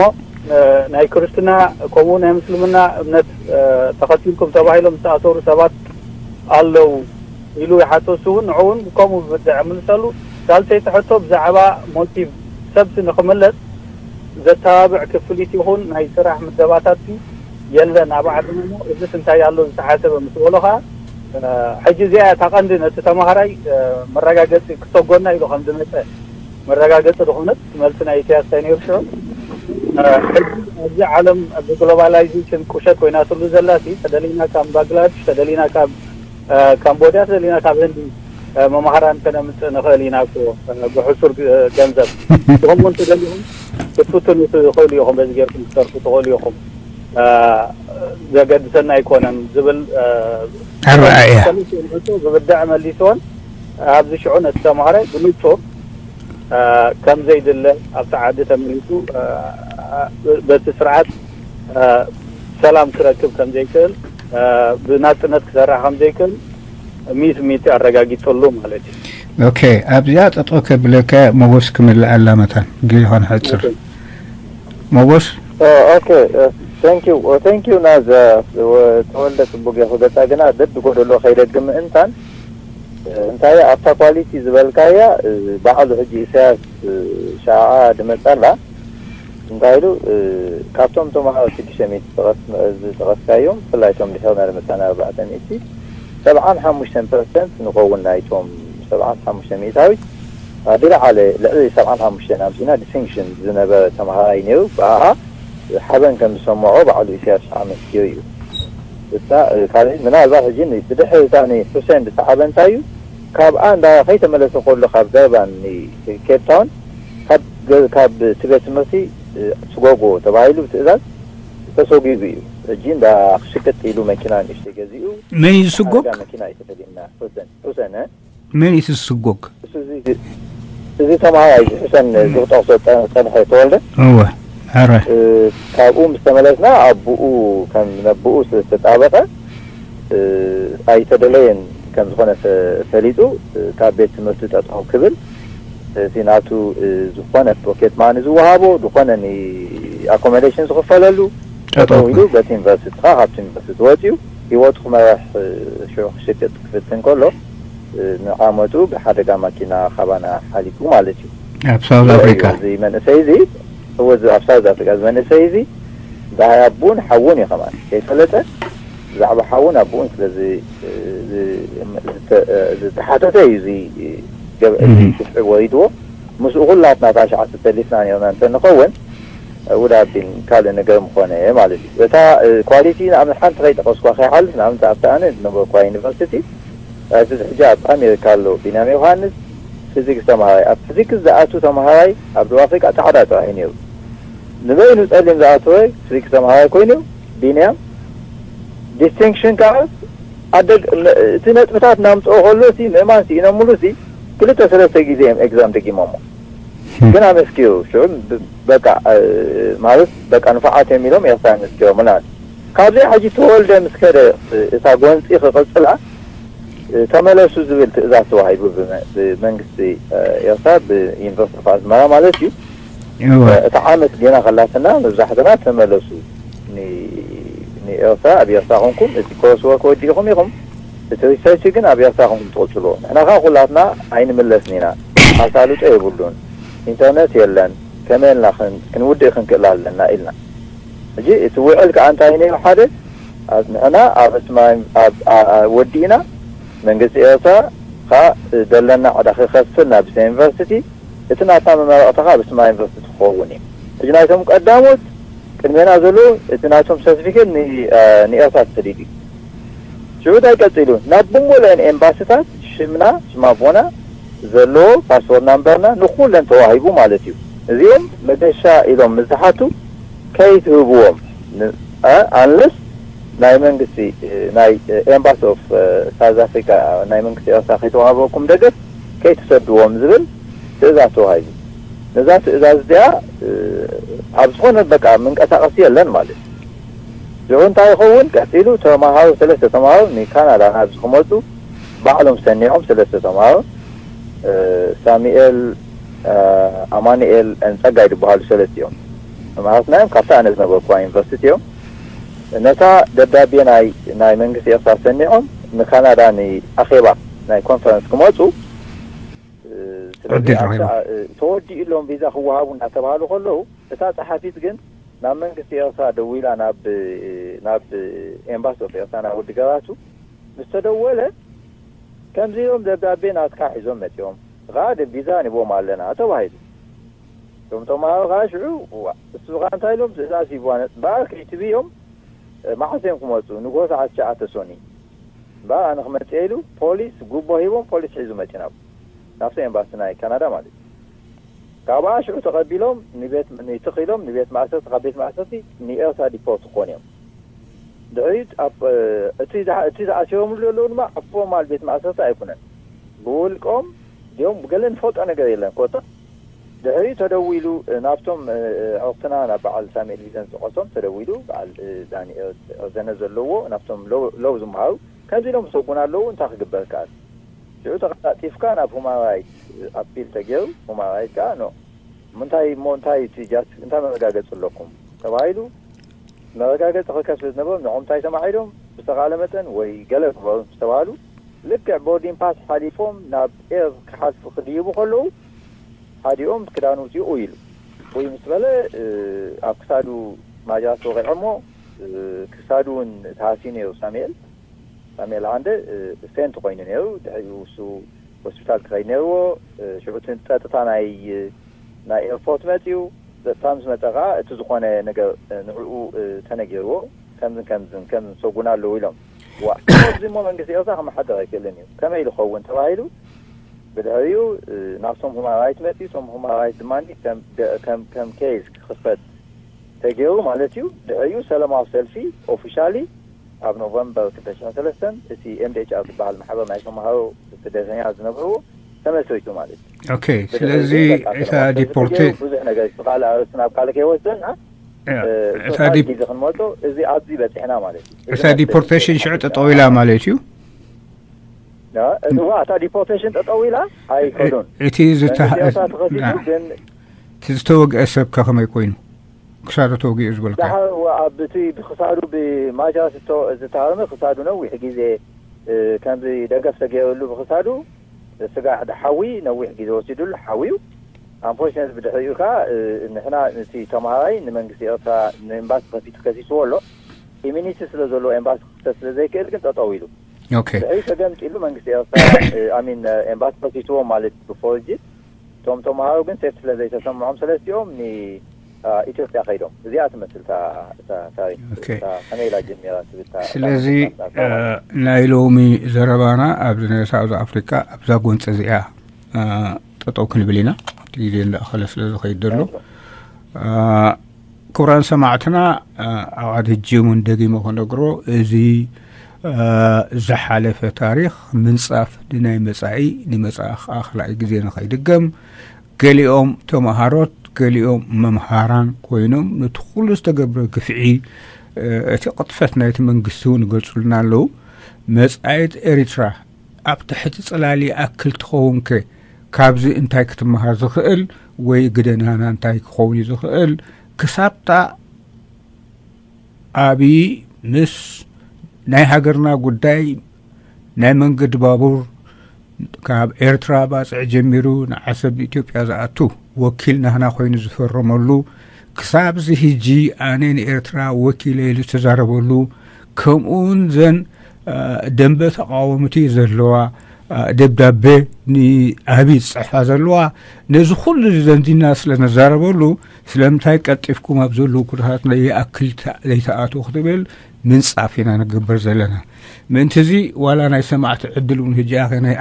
ናይ ክርስትና ከምኡ ናይ ምስልምና እምነት ተኸቲልኩም ተባሂሎም ዝተኣሰሩ ሰባት ኣለዉ ኢሉ ይሓተሱ እውን ንዑ እውን ከምኡ ብብድዕ ምልሰሉ ሳልሰይቲ ሕቶ ብዛዕባ ሞቲቭ ሰብሲ ንክምለስ ዘተባብዕ ክፍሊት ይኹን ናይ ስራሕ ምደባታት የለን ኣብ ዓድና እሞ እዚስ እንታይ ኣሎ ዝተሓሰበ ምስ በሎ ከዓ ሕጂ እዚኣ እታ ቀንዲ ነቲ ተምሃራይ መረጋገፂ ክሰጎና ኢሉ ከም ዝመፀ መረጋገፂ ዝኾነት መልሲ ናይ ኢሳያስ እንታይ ነይሩ ሽዑ ሕጂ ኣብዚ ዓለም ብግሎባላይዜሽን ቁሸት ኮይናትሉ ዘላ ተደሊና ካብ ባንግላድሽ ተደሊና ካብ ካምቦድያ ተደሊና ካብ ህንዲ መማህራን ከነምፅእ ንኽእል ኢና ብሕሱር ገንዘብ ከምኡ እንተደሊኹም ክትፍትኑ ትኽእሉ ኢኹም በዚ ጌርኩም ክትሰርሑ ትኽእሉ ኢኹም ዘገድሰና ኣይኮነን ዝብል ኣረኣእያ ብብድዕ መሊስዎን ኣብዚ ሽዑ ነቲ ተምሃራይ ብንጹር ከም ዘይድለ ኣብቲ ዓዲ ተመሊሱ በቲ ስርዓት ሰላም ክረክብ ከም ዘይክእል ብናጽነት ክሰርሕ ከም ዘይክእል ሚእቲ ሚእቲ ኣረጋጊጽሉ ማለት እዩ። ኦኬ ኣብዚኣ ጠጠው ከብለካ ሞጎስ ክምልኣላ መታን ግዜ ኾነ ሕጽር ሞጎስ ኦኬ thank you thank you ናዘ ተወልደ ጽቡቅ ገይሩ ገጻ ግና ደድ ጎደሎ ከይደግም ምእንታን እንታይ ኣብታ ኳሊቲ ዝበልካያ ባዕሉ ሕጂ ኢሳያስ ሻዓ ድመጻላ እንታይ ኢሉ ካብቶም ተምሃሮ ሽዱሽተ ሚእቲ ዝጠቐስካዮም ብፍላይ እቶም ድሕርና ዝመጻና ኣርባዕተ ሚእቲ ሰብዓን ሓሙሽተን ፐርሰንት ንኸውን ናይቶም ሰብዓን ሓሙሽተ ሚእታዊት ኣድላዓለ ልዕሊ ሰብዓን ሓሙሽተን ኣምጺና ዲስቲንክሽን ዝነበረ ተምሃራይ ነይሩ ብኣኣ ሓበን ከም ዝሰምዖ ባዕሉ ኢሳያስ ኣመስግዮ እዩ። እታ ካልእ ምናልባት ሕጂ ብድሕሪ እታ ንሑሴን ዝሰዓበ እንታይ እዩ? ካብኣ እንዳ ከይተመለሰ ከሎ ካብ ደርባን ንኬፕ ታውን ካብ ገ- ካብ እቲ ቤት ትምህርቲ እ፣ ስጎጎ ተባሂሉ ብትእዛዝ ተሰጒጉ እዩ። ሕጂ እንዳ ክሽቅጥ ኢሉ መኪና ንእሽተይ ገዚኡ መን እዩ ዝስጎግ? ሓደጋ መኪና እዩ ተፈሊና። ሑሰን ሑሰን እ? መን እዩ እቲ ዝስጎግ? እሱ እዚ እዚ ተምሃራይ እዚ ሕሰን ዝጠቕሶ ጸ- ጸንሐ ተወልደ እወ ሕራይ እ፣ ካብኡ ምስ ተመለስና ኣቡኡ ከም ነቡኡ ስለ ዝተጣበቐ እ፣ ኣይተደለየን ከም ዝኾነ ፈ- ፈሊጡ እ፣ ካብ ቤት ትምህርቲ ጠጠው ክብል እቲ ናቱ እ፣ ዝኾነ ፖኬት ማኒ ዝወሃቦ ዝኾነ ን ኣኮሞዴሽን ዝኽፈለሉ ጠጠው ጠጠው ኢሉ ኢሉ። በቲ ዩኒቨርሲቲ ከዓ ካብቲ ዩኒቨርሲቲ ወፂኡ ህይወቱ ክመርሕ እ፣ ሽዑ ክሽቅጥ ክፍትን ከሎ ንዓመቱ ብሓደጋ ማኪና ካባና ሓሊፉ ማለት እዩ። ኣብ ሳውዝ ኣፍሪካ እዚ መንእሰይ እዚ እወ እዚ ኣብ ሳውዝ ኣፍሪካ እዚ መንእሰይ እዚ ደሃይ ኣቦኡን ሓውን እዩ ከማን ከይፈለጠ ብዛዕባ ሓውን ኣቦኡን ስለ ዝ- ዝ- ዝተ- ዝተሓተተ እዩ እዚ ገብ- እዚ ግፍዒ ወሪድዎ። ምስኡ ኩላትና ታሽዓተ ተሊፍና ነርና እንተንኸውን ውዳቢን ካልእ ነገር ምኾነ ማለት እዩ። እታ ኳሊቲ ንኣብነት ሓንቲ ከይጠቐስኳ ከይሓልፍ ንኣብነት ኣብቲ ኣነ ዝነበርኳ ዩኒቨርሲቲ እቲ ሕጂ ኣብ ኣሜሪካ ኣሎ ቢንያም ዮሃንስ ፊዚክስ ተምሃራይ ኣብ ፊዚክስ ዝኣቱ ተምሃራይ ኣብ ደቡብ ኣፍሪቃ ፃዕዳ ጥራሕ እዩ ነይሩ። ንበይኑ ጸሊም ዝኣተወ ፊዚክስ ተምሃራይ ኮይኑ ቢንያም ዲስቲንክሽን ከዓ ኣደግ እቲ ነጥብታት እናምፅኦ ከሎ ሲ ምእማን ስኢኖምሉ ሲ ክልተ ሰለስተ ግዜ እዮም ኤግዛም ደጊሞሞ ግን ኣመስኪሩ ሽዑ በቃ ማለት በቃ ንፉዓት እዮም ኢሎም ኤርትራ ኣመስኪሮምና ካብዚ ሕጂ ተወልደ ምስ ከደ እታ ጎንፂ ክቕፅላ ተመለሱ ዝብል ትእዛዝ ተዋሂቡ ብመንግስቲ ኤርትራ ብዩኒቨርሲቲ ኣስመራ ማለት እዩ። እቲ ዓመት ጌና ከላትና መብዛሕትና ተመለሱ ንኤርትራ ኣብ ኤርትራ ኮንኩም እቲ ኮርስ ወርክ ወዲእኹም ኢኹም እቲ ሪሰርች ግን ኣብ ኤርትራ ኮንኩም ትቕፅልዎ ንሕና ከዓ ኩላትና ኣይንምለስን ኢና ኣሳልጦ የብሉን ኢንተርነት የለን ከመይ ኢልና ክንውድእ ክንክእል ኣለና ኢልና ሕጂ እቲ ውዕል ከዓ እንታይ ነይሩ ሓደ ንሕና ኣብ ወዲእና መንግስቲ ኤርትራ ከዓ ዘለና ዕዳ ክኸፍል ናብ ዩኒቨርሲቲ እቲ ናትና መመረቕታ ከዓ ብስማ ዩኒቨርሲቲ ክኸውን እዩ ሕጂ ናይቶም ቀዳሞት ቅድሜና ዘለዉ እቲ ናቶም ሰርቲፊኬት ንኤርትራ ተሰዲዱ እዩ ሽዑ እንታይ ቀፂሉ ናብ ብምሉአን ኤምባስታት ሽምና ሽማቦና ዘለዎ ፓስፖርት ናምበርና ንኩለን ተዋሂቡ ማለት እዩ እዚኦም መገሻ ኢሎም ምስ ዝሓቱ ከይትህብዎም unless ናይ መንግስቲ ናይ embassy of South Africa ናይ መንግስቲ ኤርትራ ከይተዋህበኩም ደገፍ ከይትሰድዎም ዝብል ትእዛዝ ተዋሂቡ ነዛ ትእዛዝ እዚኣ ኣብ ዝኾነ በቃ ምንቀሳቀሲ የለን ማለት እዩ ሽዑ እንታይ ይኸውን ቀፂሉ ተምሃሮ ሰለስተ ተምሃሮ ንካናዳ ናብዚ ክመፁ ባዕሎም ሰኒዖም ሰለስተ ተምሃሮ ሳሙኤል ኣማኑኤል ጸጋይ ዝበሃሉ ሰለስቲኦም ተምሃሮትና እዮም ካብቲ ኣነ ዝነበርኩዋ ዩኒቨርሲቲ እዮም ነታ ደብዳቤ ናይ ናይ መንግስቲ ኤርትራ ሰኒዖም ንካናዳ ንኣኼባ ናይ ኮንፈረንስ ክመፁ ተወዲኡ ኣሎም ቪዛ ክወሃቡ እናተባሃሉ ከለዉ እታ ፀሓፊት ግን ናብ መንግስቲ ኤርትራ ደዊላ ናብ ናብ ኤምባሲ ኦፍ ኤርትራ ናብ ወዲ ገባቱ ምስ ተደወለ ከምዚ ኢሎም ደብዳቤ ናትካ ሒዞም መፂኦም እኻ ቪዛ ንቦም ኣለና ተባሂሉ እቶም ተምሃሮ ከዓ ሽዑ እሱ ከዓ እንታይ ኢሎም ትእዛዝ ሂብዋ እምበኣር ከይትብዮም መዓስ እዮም ክመፁ ንጎ ሰዓት ትሽዓተ ሶኒ እምበኣር ኣነ ክመፅእ ኢሉ ፖሊስ ጉቦ ሂቦም ፖሊስ ሒዙ መፂ ናብ ናብቲ ኤምባሲ ናይ ካናዳ ማለት እዩ ካብኣ ሽዑ ተቐቢሎም ንቤት ንትኽ ኢሎም ንቤት ማእሰርቲ ካብ ቤት ማእሰርቲ ንኤርትራ ዲፖርት ክኾኑ እዮም ድሕሪት እቲ ዝኣሲሮምሉ ዘለዉ ድማ ኣብ ፎርማል ቤት ማእሰርቲ ኣይኩነን ብውልቆም ዲኦም ብገለ ንፈልጦ ነገር የለን ኮታ ድሕሪኡ ተደዊሉ ናብቶም ዕቕትና ናብ በዓል ሳሙኤል ቪዘን ዝጠቐሶም ተደዊሉ በዓል ዳንኤል ዘነ ዘለዎ ናብቶም ለው ዝመሃሩ ከምዚ ኢሎም ዝሰጉና ኣለዉ እንታይ ክግበር ከኣል ሽዑ ተቐላጢፍካ ናብ ሁማን ራይት ኣፒል ተገይሩ ሁማን ራይት ከዓ ኖ እንታይ እሞ እንታይ እቲ ጃስቲስ እንታይ መረጋገፂ ኣለኩም ተባሂሉ መረጋገፂ ክከፍል ዝነበሮም ንዖም እንታይ ተማሒዶም ብዝተኻለ መጠን ወይ ገለ ግበሩ ዝተባሃሉ ልክዕ ቦርዲን ፓስ ሓሊፎም ናብ ኤር ክሓልፉ ክድይቡ ከለዉ ሓዲኦም ክዳኑ ውፅኡ ኢሉ ወይ ምስ በለ ኣብ ክሳዱ ማጃራት ወቂዖሞ ክሳዱ እውን ተሃስዩ ነይሩ ሳሙኤል ሳሙኤል ዓንደ ፌንት ኮይኑ ነይሩ ድሕሪኡ እሱ ሆስፒታል ክኸይድ ነይርዎ ሽዑ እቲ ፀጥታ ናይ ናይ ኤርፖርት መፅኡ ፀጥታ ምስ መፀ ከዓ እቲ ዝኾነ ነገር ንዕኡ ተነጊርዎ ከምዝን ከምዝን ከም ሰጉና ኣለዉ ኢሎም ዋ እዚ እሞ መንግስቲ ኤርትራ ክመሓደር ኣይክእልን እዩ ከመይ ኢሉ ኸውን ተባሂሉ ብድሕሪኡ ናብቶም ሁማን ራይት መፅኡ እቶም ሁማን ራይት ድማ ከም ኬዝ ክኽፈት ተገይሩ ማለት እዩ ድሕሪኡ ሰለማዊ ሰልፊ ኦፊሻሊ ኣብ ኖቨምበር ክልተ ሽሕን ሰለስተን እቲ ኤምዲኤችኣር ዝበሃል ማሕበር ናይ ተምሃሮ ስደተኛ ዝነብርዎ ተመስሪቱ ማለት እዩ። ኦኬ ስለዚ እታ ዲፖርቴ ብዙሕ ነገር እዩ። ካልእ ኣርእስቲ ናብ ካልእ ከይወስደና እታ ዲፖ ግዜ ክንመጾ እዚ ኣብዚ በጺሕና ማለት እዩ። እታ ዲፖርቴሽን ሽዑ ጠጠው ኢላ ማለት እዩ። እዋ እታ ዲፖርቴሽን ጠጠው ኢላ ኣይከዱን። እቲ ዝታ ተኸፊቱ ግን እቲ ዝተወግአ ሰብ ከ ከመይ ኮይኑ? ክሳዱ ተወጊኡ ዝበልካ። ደሓር ኣብ እቲ ብክሳዱ ብማጃ ዝተሃረመ ክሳዱ ነዊሕ ግዜ ከምዚ ደገፍ ተገይርሉ ብክሳዱ ስጋዕ ሓዊ ነዊሕ ግዜ ወሲዱሉ ሓውዩ ኣንፎርሽነት ብድሕሪኡ ከዓ ንሕና እቲ ተምሃራይ ንመንግስቲ ኤርትራ ንኤምባሲ ከፊቱ ከሲስዎ ኣሎ። ኢሚኒቲ ስለ ዘለዎ ኤምባሲ ክፍተት ስለ ዘይክእል ግን ጠጠው ኢሉ። ድሕሪኡ ተገምጢሉ መንግስቲ ኤርትራ ኣሚን ኤምባሲ ከሲስዎ ማለት ብፎርጅ። እቶም ተምሃሮ ግን ሴፍቲ ስለ ዘይተሰምዖም ሰለስቲኦም ንኢትዮጵያ ከይዶም። እዚኣ ትመስል ታሪክ። ከመይ ኢላ ጀሚራ ትብል። ስለዚ ናይ ሎሚ ዘረባና ኣብዚ ናይ ሳውዝ ኣፍሪካ ኣብዛ ጎንፂ እዚኣ ጠጠው ክንብል ኢና። እቲ ግዜ እንዳእኸለ ስለ ዝኸይድ ዘሎ። ክቡራን ሰማዕትና፣ ኣብዓድ ህጂ እውን ደጊመ ክነግሮ፣ እዚ ዝሓለፈ ታሪኽ ምንጻፍ ንናይ መጻኢ፣ ንመጻኢ ከዓ ካልኣይ ግዜ ንኸይድገም፣ ገሊኦም ተምሃሮት፣ ገሊኦም መምሃራን ኮይኖም ነቲ ኩሉ ዝተገብረ ግፍዒ፣ እቲ ቅጥፈት ናይቲ መንግስቲ እውን ይገልጹልና ኣለዉ። መጻኢት ኤሪትራ ኣብ ትሕቲ ጽላል ይኣክል ትኸውንከ? ካብዚ እንታይ ክትመሃር ዝኽእል ወይ ግደ ናህና እንታይ ክኸውን እዩ ዝኽእል? ክሳብታ ኣብይ ምስ ናይ ሃገርና ጉዳይ ናይ መንገዲ ባቡር ካብ ኤርትራ ባጽዕ ጀሚሩ ንዓሰብ ኢትዮጵያ ዝኣቱ ወኪል ናህና ኮይኑ ዝፈረመሉ፣ ክሳብ እዚ ሕጂ ኣነ ንኤርትራ ወኪለ ኢሉ ዝተዛረበሉ፣ ከምኡውን ዘን ደንበ ተቃወምቲ ዘለዋ ደብዳቤ ንኣብይ ዝጽሕፋ ዘለዋ፣ ነዚ ኩሉ ዘንዚና ስለ ነዛረበሉ፣ ስለምንታይ ቀልጢፍኩም ኣብ ዘለዉ ኩነታት ይኣክል ዘይተኣትዉ ክትብል ምንጻፍ ኢና ንግበር ዘለና። ምእንቲ እዚ ዋላ ናይ ሰማዕቲ ዕድል እውን ሕጂ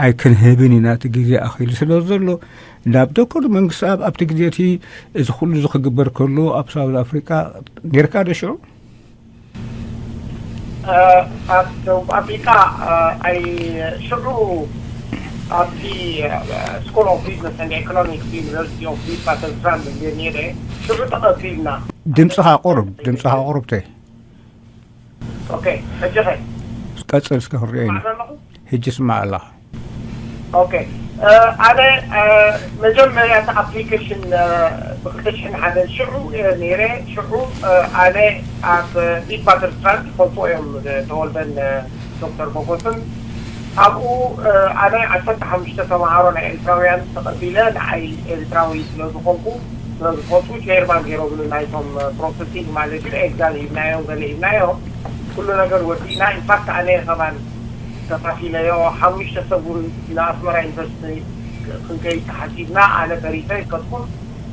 ኣይክንህብን ኢና፣ እቲ ግዜ ኣኺሉ ስለ ዘሎ። ናብ ዶክተር መንግስቲ ኣብ ኣብቲ ግዜ እቲ እዚ ኩሉ እዚ ክግበር ከሎ ኣብ ሳውዝ ኣፍሪቃ ኔርካ ዶ ሽዑ? ኣብ ደቡብ ኣፍሪቃ ኣይ ሽዑ ኣብቲ ስኩል ኦፍ ቢዝነስ ኤንድ ኢኮኖሚክስ ዩኒቨርሲቲ ኦፍ ዊትዋተርስራንድ እንደ ነይረ ሽዑ ተቐቢልና። ድምፅኻ ቁሩብ፣ ድምፅኻ ቁሩብ ተ። ኦኬ፣ ሕጂ ኸ? ቀፅል እስከ ክንሪኦ ኢና። ሕጂ ስማዕ ኣለኻ። ኦኬ፣ ኣነ መጀመርያ እቲ ኣፕሊኬሽን ብክልተ ሽሕን ሓደን ሽዑ ነይረ። ሽዑ ኣነ ኣብ ዊትዋተርስራንድ ይፈልጡ እዮም፣ ተወልደን ዶክተር ሞጎስን። ኣብኡ ኣነ ዓሰርተ ሓሙሽተ ተምሃሮ ናይ ኤርትራውያን ተቐቢለ፣ ንዓይ ኤርትራዊ ስለ ዝኾንኩ፣ ስለ ዝፈልጡ፣ ቸርማን ገይሮምኒ ናይቶም ፕሮሰሲንግ ማለት እዩ። ኤግዛም ሂብናዮም፣ ገለ ሂብናዮም፣ ኩሉ ነገር ወዲእና። ኢንፋክት ኣነ ከማን ተኻፊለዮ፣ ሓሙሽተ ሰብ እውን ንኣስመራ ዩኒቨርሲቲ ክንከይድ ተሓሲብና፣ ኣነ ተሪፈ ይከድኩም።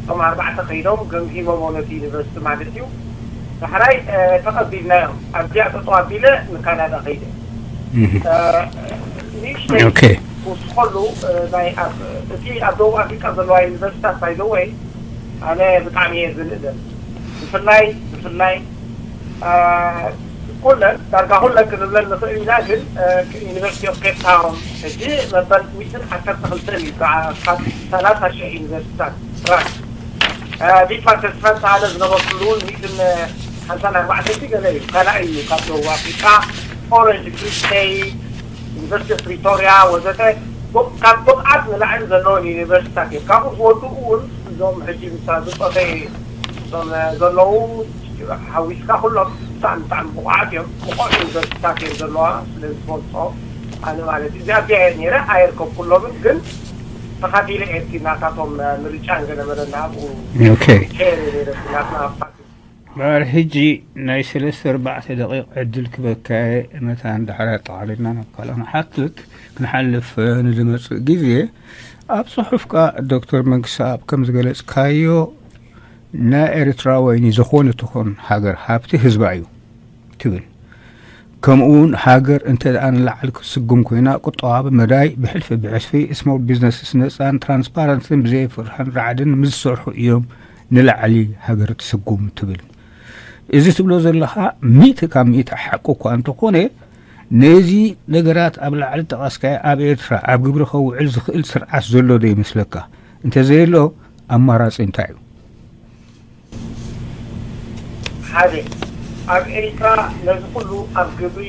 እቶም ኣርባዕተ ከይዶም ገምጊሞሞ ነቲ ዩኒቨርሲቲ ማለት እዩ። ዳሕራይ ተቐቢልናዮም። ኣብዚኣ ጠጠው ኣቢለ ንካናዳ ከይደ። ንእሽተይ ክውስኸሉ፣ ናይ እቲ ኣብ ደቡብ ኣፍሪቃ ዘለዋ ዩኒቨርሲታት ባይዘወይ ኣነ ብጣዕሚ እየ ዝንእደን። ብፍላይ ብፍላይ ኩለን ዳርጋ ኩለን ክንብለን ንኽእል ኢና፣ ግን ዩኒቨርሲቲ ኦፍ ኬፕ ታውን ሕጂ መበል ሚእትን ዓሰርተ ክልተን እዩ፣ ካብ ሰላሳ ሽሕ ዩኒቨርሲታት ጥራይ። ዲፓርትመንት ኣነ ዝነበርኩሉ እውን ሚእትን ሓምሳን ኣርባዕተን ገለ እዩ፣ ካልኣይ እዩ ካብ ደቡብ ኣፍሪቃ። ኦረንጅ ፍሪ ስቴት፣ ዩኒቨርሲቲ ኦፍ ፕሪቶርያ ወዘተ፣ ካብ ብቕዓት ንላዕሊ ዘለወን ዩኒቨርሲታት እዮም። ካብኡ ዝወድኡ እውን እዞም ሕጂ ምስታ ዝፀፈ እዞም ዘለዉ ሓዊስካ ኩሎም ብጣዕሚ ብጣዕሚ ብቑዓት እዮም። ብቑዕ ዩኒቨርሲታት እዮም ዘለዋ ስለ ዝፈልጦ ኣነ ማለት እዩ። እዚኣ እዚኣ እየ ነይረ፣ ኣየርከብኩሎምን፣ ግን ተኻፊለ እየ እቲ ናታቶም ምርጫን ገለመለን ኣብኡ ኦኬ። ሸር እየ ነይረ ናትና ፓርቲ። እምበኣር ሕጂ ናይ ሰለስተ ኣርባዕተ ደቂቕ ዕድል ክበካ እየ፣ መታን ዳሕራይ ኣጠቓሊልና ናብ ካልእ ክንሓትት ክንሓልፍ ንዝመጽእ ግዜ። ኣብ ጽሑፍካ ዶክተር መንግስተኣብ ከም ዝገለጽካዮ፣ ናይ ኤርትራ ወይኒ ዝኾነ ትኹን ሃገር ሃብቲ ህዝባ እዩ ትብል። ከምኡ እውን ሃገር እንተ ደኣ ንላዕሊ ክትስጉም ኮይና፣ ቁጠባዊ መዳይ ብሕልፊ ብሕልፊ ስሞል ቢዝነስስ ነጻን ትራንስፓረንትን ብዘይ ፍርሕን ራዕድን ምስ ዝሰርሑ እዮም ንላዕሊ ሃገር ትስጉም ትብል። እዚ ትብሎ ዘለኻ ሚእቲ ካብ ሚእቲ ሓቂ እኳ እንተኾነ፣ ነዚ ነገራት ኣብ ላዕሊ ጠቐስካዮ ኣብ ኤርትራ ኣብ ግብሪ ከውዕል ዝኽእል ስርዓት ዘሎ ዶ ይመስለካ? እንተዘየሎ ኣማራጺ እንታይ እዩ? ሓደ፣ ኣብ ኤሪትራ ነዚ ኩሉ ኣብ ግብሪ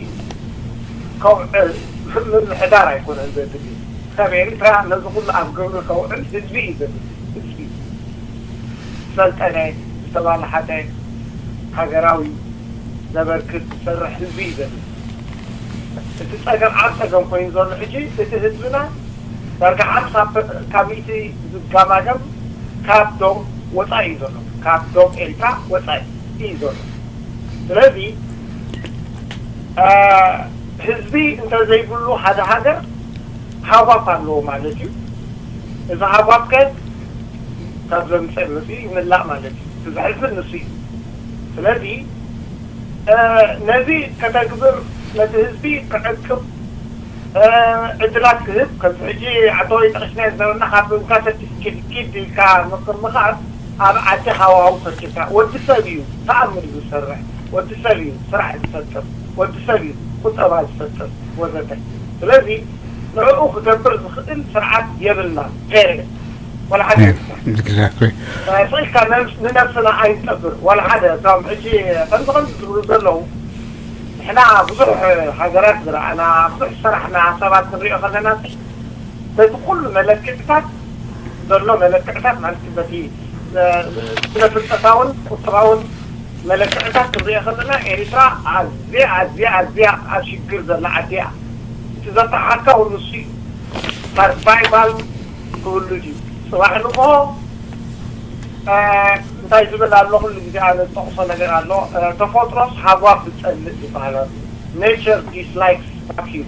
ከውዕል ምምሕዳር ኣይኮነን ዘድሊ። ሰብ ኤሪትራ ነዚ ኩሉ ኣብ ግብሪ ከውዕል ህዝቢ እዩ ዘድሊ። ህዝቢ ዝሰልጠነ፣ ዝተባላሓተ፣ ሃገራዊ ዘበርክት ዝሰርሕ ህዝቢ እዩ ዘድሊ። እቲ ጸገም ዓብ ጸገም ኮይኑ ዘሎ ሕጂ እቲ ህዝብና ዳርጋ ሓምሳ ካብ ሚእቲ ዝጋማገም ካብ ዶብ ወፃኢ እዩ ዘሎ። ካብ ዶብ ኤርትራ ወፃኢ እዩ ዘሎ። ስለዚ ህዝቢ እንተዘይብሉ ሓደ ሃገር ሃጓፍ ኣለዎ ማለት እዩ። እዚ ሃጓፍ ከ ካብ ዘምፀ መፅኡ ይምላእ ማለት እዩ። እዚ ዘሕዝን ንሱ እዩ። ስለዚ ነዚ ከተግብር፣ ነቲ ህዝቢ ክዕቅብ ዕድላት ክህብ፣ ከምዚ ሕጂ ኣቶ ይጠቕስና ዝነበርና ካብ እንካ ሰርቲፊኬት ኪድ ኢልካ ምክር ምኻድ ኣብ ዓዲ ሃዋው ፈኪርካ። ወዲ ሰብ እዩ ተኣምር ዝሰርሕ፣ ወዲ ሰብ እዩ ስራሕ ዝፈጥር፣ ወዲ ሰብ እዩ ቁጠባ ዝፈጥር ወዘተ። ስለዚ ንዕኡ ክገብር ዝኽእል ስርዓት የብልና። ፔሬድ። ወላ ሓደ የብልና። ስኢልካ ንነብስና ኣይንጠብር። ወላ ሓደ እቶም ሕጂ ከምዚ ከምዚ ዝብሉ ዘለዉ ንሕና ብዙሕ ሃገራት ዝረኣና፣ ብዙሕ ዝሰራሕና ሰባት ክንሪኦ ከለና፣ በዚ ኩሉ መለክዕታት ዘሎ መለክዕታት ማለት በቲ ስነ ፍልጠታውን ቁጠባውን መለክዕታት ክንሪኦ ከለና፣ ኤርትራ ኣዝያ ኣዝያ ኣዝያ ኣብ ሽግር ዘላ ዓዲ እያ። እቲ ዘፍርሓካ እውን ንሱ እዩ። ሰርቫይቫል ክህሉ ድዩ? ጽባሕ ንግሆ እንታይ ዝብል ኣሎ? ኩሉ ግዜ ኣነ ዝጠቕሶ ነገር ኣሎ። ተፈጥሮስ ሃጓፍ ትጸልእ ይበሃል ኣሎ። Nature dislikes vacuum።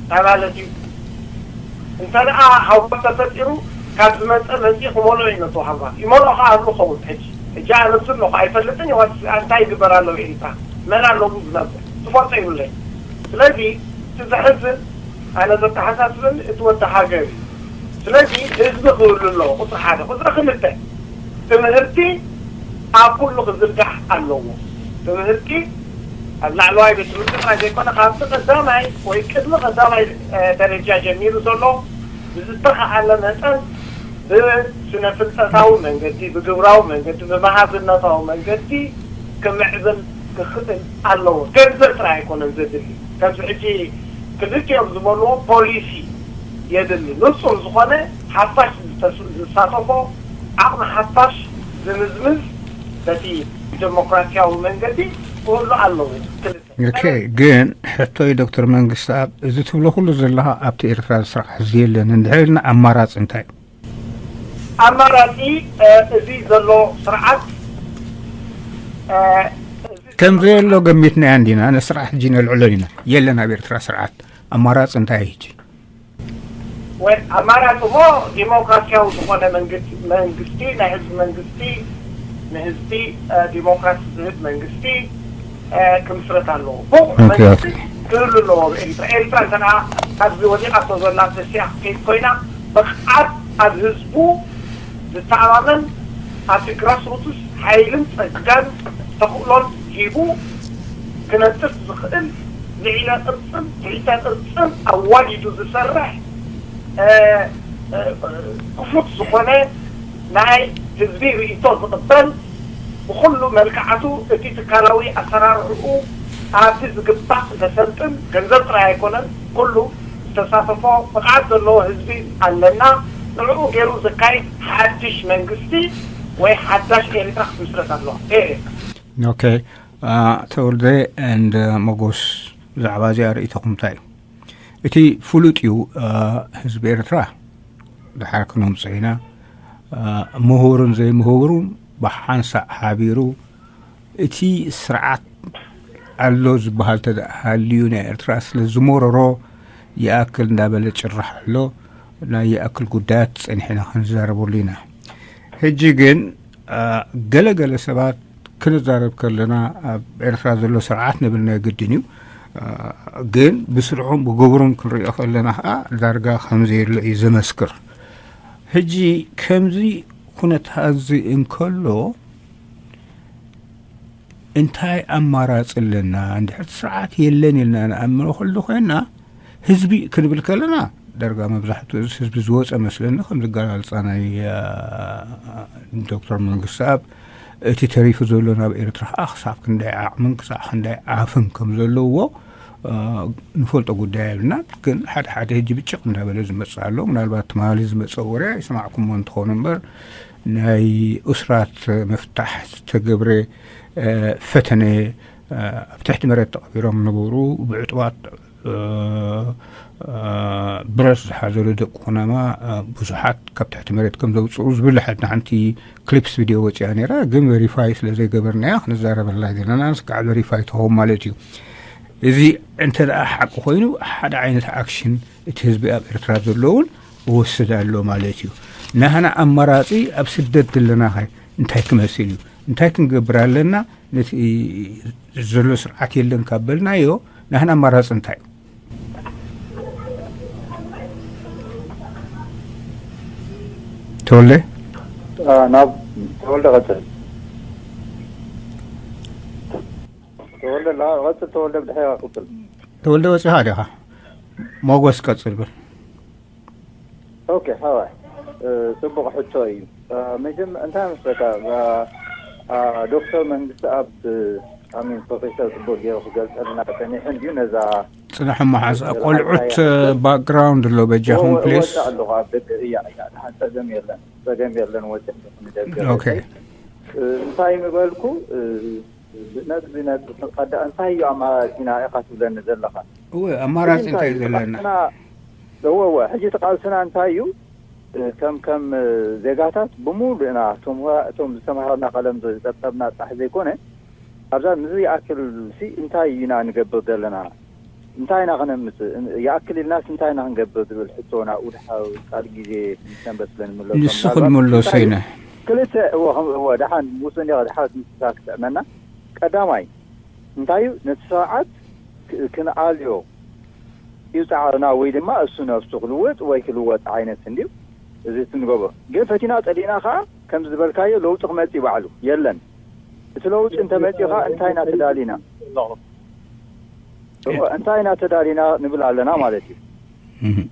እንታይ ማለት እዩ? እንተ ደኣ ሃጓፍ ተፈጢሩ፣ ካብ ዝመጸ መጺኡ ክመልኦ እዩ ነቲ ሃጓፍ። ይመልኦ ከኣ ኣሎ ኸውን። ሕጂ ሕጂ ኣነ እሱ ኣለኹ ኣይፈልጥን እዩ። እንታይ ይግበር ኣሎ? ኤርትራ መን ኣለዉ ዝነብር? ትፈልጦ ይብለይ። ስለዚ እቲ ዘሕዝን፣ ኣነ ዘተሓሳስበኒ እቲ ወዲ ሃገር እዩ። ስለዚ ህዝቢ ክህሉ ኣለዎ። ቁፅሪ ሓደ። ቁፅሪ ክልተ፣ ትምህርቲ ኣብ ኩሉ ክዝርጋሕ ኣለዎ። ትምህርቲ ኣብ ላዕለዋይ ቤት ትምህርቲ ጥራይ ዘይኮነ፣ ካብቲ ቀዳማይ ወይ ቅድሚ ቀዳማይ ደረጃ ጀሚሩ ዘሎ ብዝተኸኣለ መጠን ብስነ ፍልጠታዊ መንገዲ፣ ብግብራዊ መንገዲ፣ ብመሃዝነታዊ መንገዲ ክምዕብል ክኽእል ኣለዎ። ገንዘብ ጥራይ ኣይኮነን ዘድሊ። ከምዚ ሕጂ ክልቲኦም ዝበልዎ ፖሊሲ የድሊ። ንጹር ዝኾነ ሓፋሽ ዝተስ- ዝሳተፎ ዓቕሚ ሓፋሽ ዝምዝምዝ በቲ ዲሞክራሲያዊ መንገዲ ክህሉ ኣለዎ። ክልተ ኦኬ፣ ግን ሕቶይ ዶክተር መንግስቲ ኣብ እዚ ትብሎ ኩሉ ዘለኻ ኣብቲ ኤርትራ ስርዓት ሕዚ የለን እንድሕር ኢልና ኣማራፂ እንታይ እዩ? ኣማራፂ እዚ ዘሎ ስርዓት ከም ዘየሎ ገሚትና እንዲና ነስራሕ ሕጂ ነልዕሎ ኢና። የለን ኣብ ኤርትራ ስርዓት። ኣማራፂ እንታይ እዩ ሕጂ? ወይ ኣማራፂ እሞ ዲሞክራሲያዊ ዝኾነ መንግስቲ ናይ ህዝቢ መንግስቲ ንህዝቢ ዲሞክራሲ ዝህብ መንግስቲ ክምስረት ኣለዎ። ብቑዕ መንግስቲ ክህሉ ኣለዎ። ኤርትራ ኤርትራ እንተ ኣብዚ ወዲቓቶ ዘላ ተሲኣ ክትከይድ ኮይና ብቕዓት ኣብ ህዝቡ ዝተኣማመን ኣብቲ ግራስሩትስ ሓይልን ጸጋን ተኽእሎን ሂቡ ክነጥፍ ዝኽእል ልዒለ ቅርጽን ትሕተ ቅርጽን ኣዋዲዱ ዝሰርሕ ክፉት ዝኾነ ናይ ህዝቢ ርእይቶ ዝቕበል ብኹሉ መልክዓቱ እቲ ትካላዊ ኣሰራርሕኡ ኣብቲ ዝግባእ ዘሰልጥን ገንዘብ ጥራይ ኣይኮነን ኩሉ ዝተሳተፎ ብቕዓት ዘለዎ ህዝቢ ኣለና። ንዕኡ ገይሩ ዘካይድ ሓድሽ መንግስቲ ወይ ሓዳሽ ኤርትራ ክትምስረት ኣለዋ። ኦኬ፣ ተወልደ and መጎስ ብዛዕባ እዚኣ ርእይቶኹም እንታይ እዩ? እቲ ፍሉጥ እዩ፣ ህዝቢ ኤርትራ ድሓር ክነምፅኦ ኢና። ምሁርን ዘይምሁርን ብሓንሳእ ሓቢሩ እቲ ስርዓት ኣሎ ዝበሃል ተደኣ ሃልዩ ናይ ኤርትራ ስለ ዝመረሮ ይኣክል እንዳበለ ጭራሕ ኣሎ። ናይ ይኣክል ጉዳያት ጸኒሕና ክንዛረበሉ ኢና። ሕጂ ግን ገለ ገለ ሰባት ክንዛረብ ከለና ኣብ ኤርትራ ዘሎ ስርዓት ንብል ናይ ግድን እዩ። ግን ብስርሑን ብግብሩን ክንሪኦ ከለና ከዓ ዳርጋ ከምዘየሎ እዩ ዘመስክር። ሕጂ ከምዚ ኩነታት እዚ እንከሎ እንታይ ኣማራፂ ኣለና? እንድሕር እቲ ስርዓት የለን ኢልና ንኣምኖ ከሉ ኮይና ህዝቢ ክንብል ከለና ዳርጋ መብዛሕትኡ ህዝቢ ዝወፀ መስለኒ ከም ዝገላልፃ ናይ ዶክተር መንግስቲ ኣብ እቲ ተሪፉ ዘሎ ናብ ኤርትራ ከዓ ክሳብ ክንደይ ዓቕምን ክሳብ ክንደይ ዓፍን ከም ዘለዎ ንፈልጦ ጉዳይ የብልና። ግን ሓደ ሓደ ህጂ ብጭቕ እንዳበለ ዝመፅእ ኣሎ። ምናልባት ትማሊ ዝመፀ ወረ ይሰማዕኩሞ እንትኾኑ እምበር ናይ ኡስራት ምፍታሕ ዝተገብረ ፈተነ ኣብ ትሕቲ መሬት ተቐቢሮም ነበሩ። ብዕጡባት ብረስ ዝሓዘሉ ደቂ ኩናማ ብዙሓት ካብ ትሕቲ መሬት ከም ዘውፅኡ ዝብልሐት ንሓንቲ ክሊፕስ ቪድዮ ወፂኣ ነይራ። ግን ቨሪፋይ ስለ ዘይገበርናያ ክንዛረበላ ዘለና ንስካዕ ቨሪፋይ ትኸውን ማለት እዩ። እዚ እንተ ደኣ ሓቂ ኮይኑ ሓደ ዓይነት ኣክሽን እቲ ህዝቢ ኣብ ኤርትራ ዘሎ እውን እወስድ ኣሎ ማለት እዩ። ናህና ኣማራፂ ኣብ ስደት ዘለናኸ እንታይ ክመስል እዩ? እንታይ ክንገብር ኣለና? ነቲ ዘሎ ስርዓት የለን ካብ በልናዮ ናህና ኣማራፂ እንታይ እዩ? ተወልደ ናብ ተወልደ ቀፅል። ተወልደ ላ ቀፅል። ተወልደ ብድሕሪኻ ቀፅል። ተወልደ ወፂኻ ዲኻ? ሞጎስ ቀፅል ብል። ኦኬ ሓዋይ ጽቡቕ ሕቶ እዩ። መጀም እንታይ መስለካ ዶክተር መንግስቲ ኣብ ኣሚን ፕሮፌሰር ጽቡቕ ገይሩ ክገልጸልና ጸኒሑ እንዲዩ ነዛ ጽንሑ መሓዝ ቆልዑት ባክግራውንድ ኣሎ በጃኹም ፕሊስ። ወጣ ኣለኹ ኣብ ደገ እያ እያ ድሓን ጸገም የለን ጸገም የለን ወጥሕ ደገ ኦኬ እንታይ ምበልኩ ነጥቢ ነጥቢ ክንቀዳእ እንታይ እዩ ኣማራፂና ኢኻ ትብለኒ ዘለኻ? እወ ኣማራፂ እንታይ እዩ ዘለና? እወ እወ ሕጂ እቲ ቃልስና እንታይ እዩ? ከም ከም ዜጋታት ብምሉእና እቶም ዝተምሃርና ቀለም ዝጠብጠብና ጥራሕ ዘይኮነ ኣብዛ ንዚ ይኣክል ሲ እንታይ ኢና ንገብር ዘለና? እንታይ ኢና ክነምፅእ ይኣክል ኢልናስ እንታይ ኢና ክንገብር ዝብል ሕቶ ናብኡ ድሓር ቃል ግዜ ሰንበት ስለንምለሶ ንሱ ክንምለሶ ኢና። ክልተ እወ ከም እወ ደሓን ውሱን ዲኻ ድሓር ትምስሳ ክጥዕመና ቀዳማይ እንታይ እዩ ነቲ ስርዓት ክንኣልዮ እዩ ፃዕርና ወይ ድማ እሱ ነብሱ ክልወጥ ወይ ክልወጥ ዓይነት እንድዩ እዚ ትንገቦ ግን ፈቲና ፀሊእና ከዓ ከም ዝበልካዮ ለውጢ ክመፅእ ባዕሉ የለን እቲ ለውጢ እንተመፂኡ ከዓ እንታይ ኢና ተዳሊና እንታይ ኢና ተዳሊና ንብል ኣለና ማለት እዩ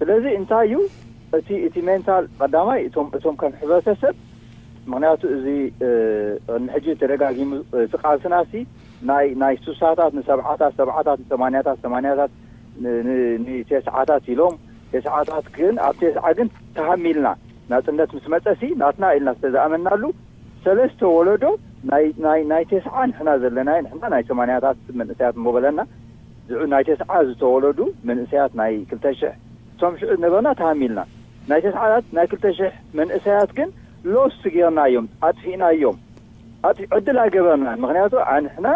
ስለዚ እንታይ እዩ እቲ እቲ ሜንታል ቀዳማይ እቶም እቶም ከም ሕብረተሰብ ምክንያቱ እዚ ቅድሚ ሕጂ ተደጋጊሙ እቲ ቃልስና ሲ ናይ ናይ ሱሳታት ንሰብዓታት ሰብዓታት ንሰማንያታት ሰማንያታት ንቴስዓታት ኢሎም ቴስዓታት ግን ኣብ ቴስዓ ግን ተሃሚልና ናፅነት ምስ መፀ ሲ ናትና ኢልና ዝተዛኣመናሉ ሰለስተ ወለዶ ናይ ናይ ናይ ቴስዓ ንሕና ዘለናዮ ንሕና ናይ ሰማንያታት መንእሰያት እሞ በለና ዝዑ ናይ ቴስዓ ዝተወለዱ መንእሰያት ናይ ክልተ ሽሕ እቶም ሽዑ ዝነበርና ተሃሚልና ናይ ቴስዓታት ናይ ክልተ ሽሕ መንእሰያት ግን ሎስ ጌርናዮም ኣጥፊእናዮም ኣጥፊ ዕድል ኣይገበርናን ምክንያቱ ኣንሕና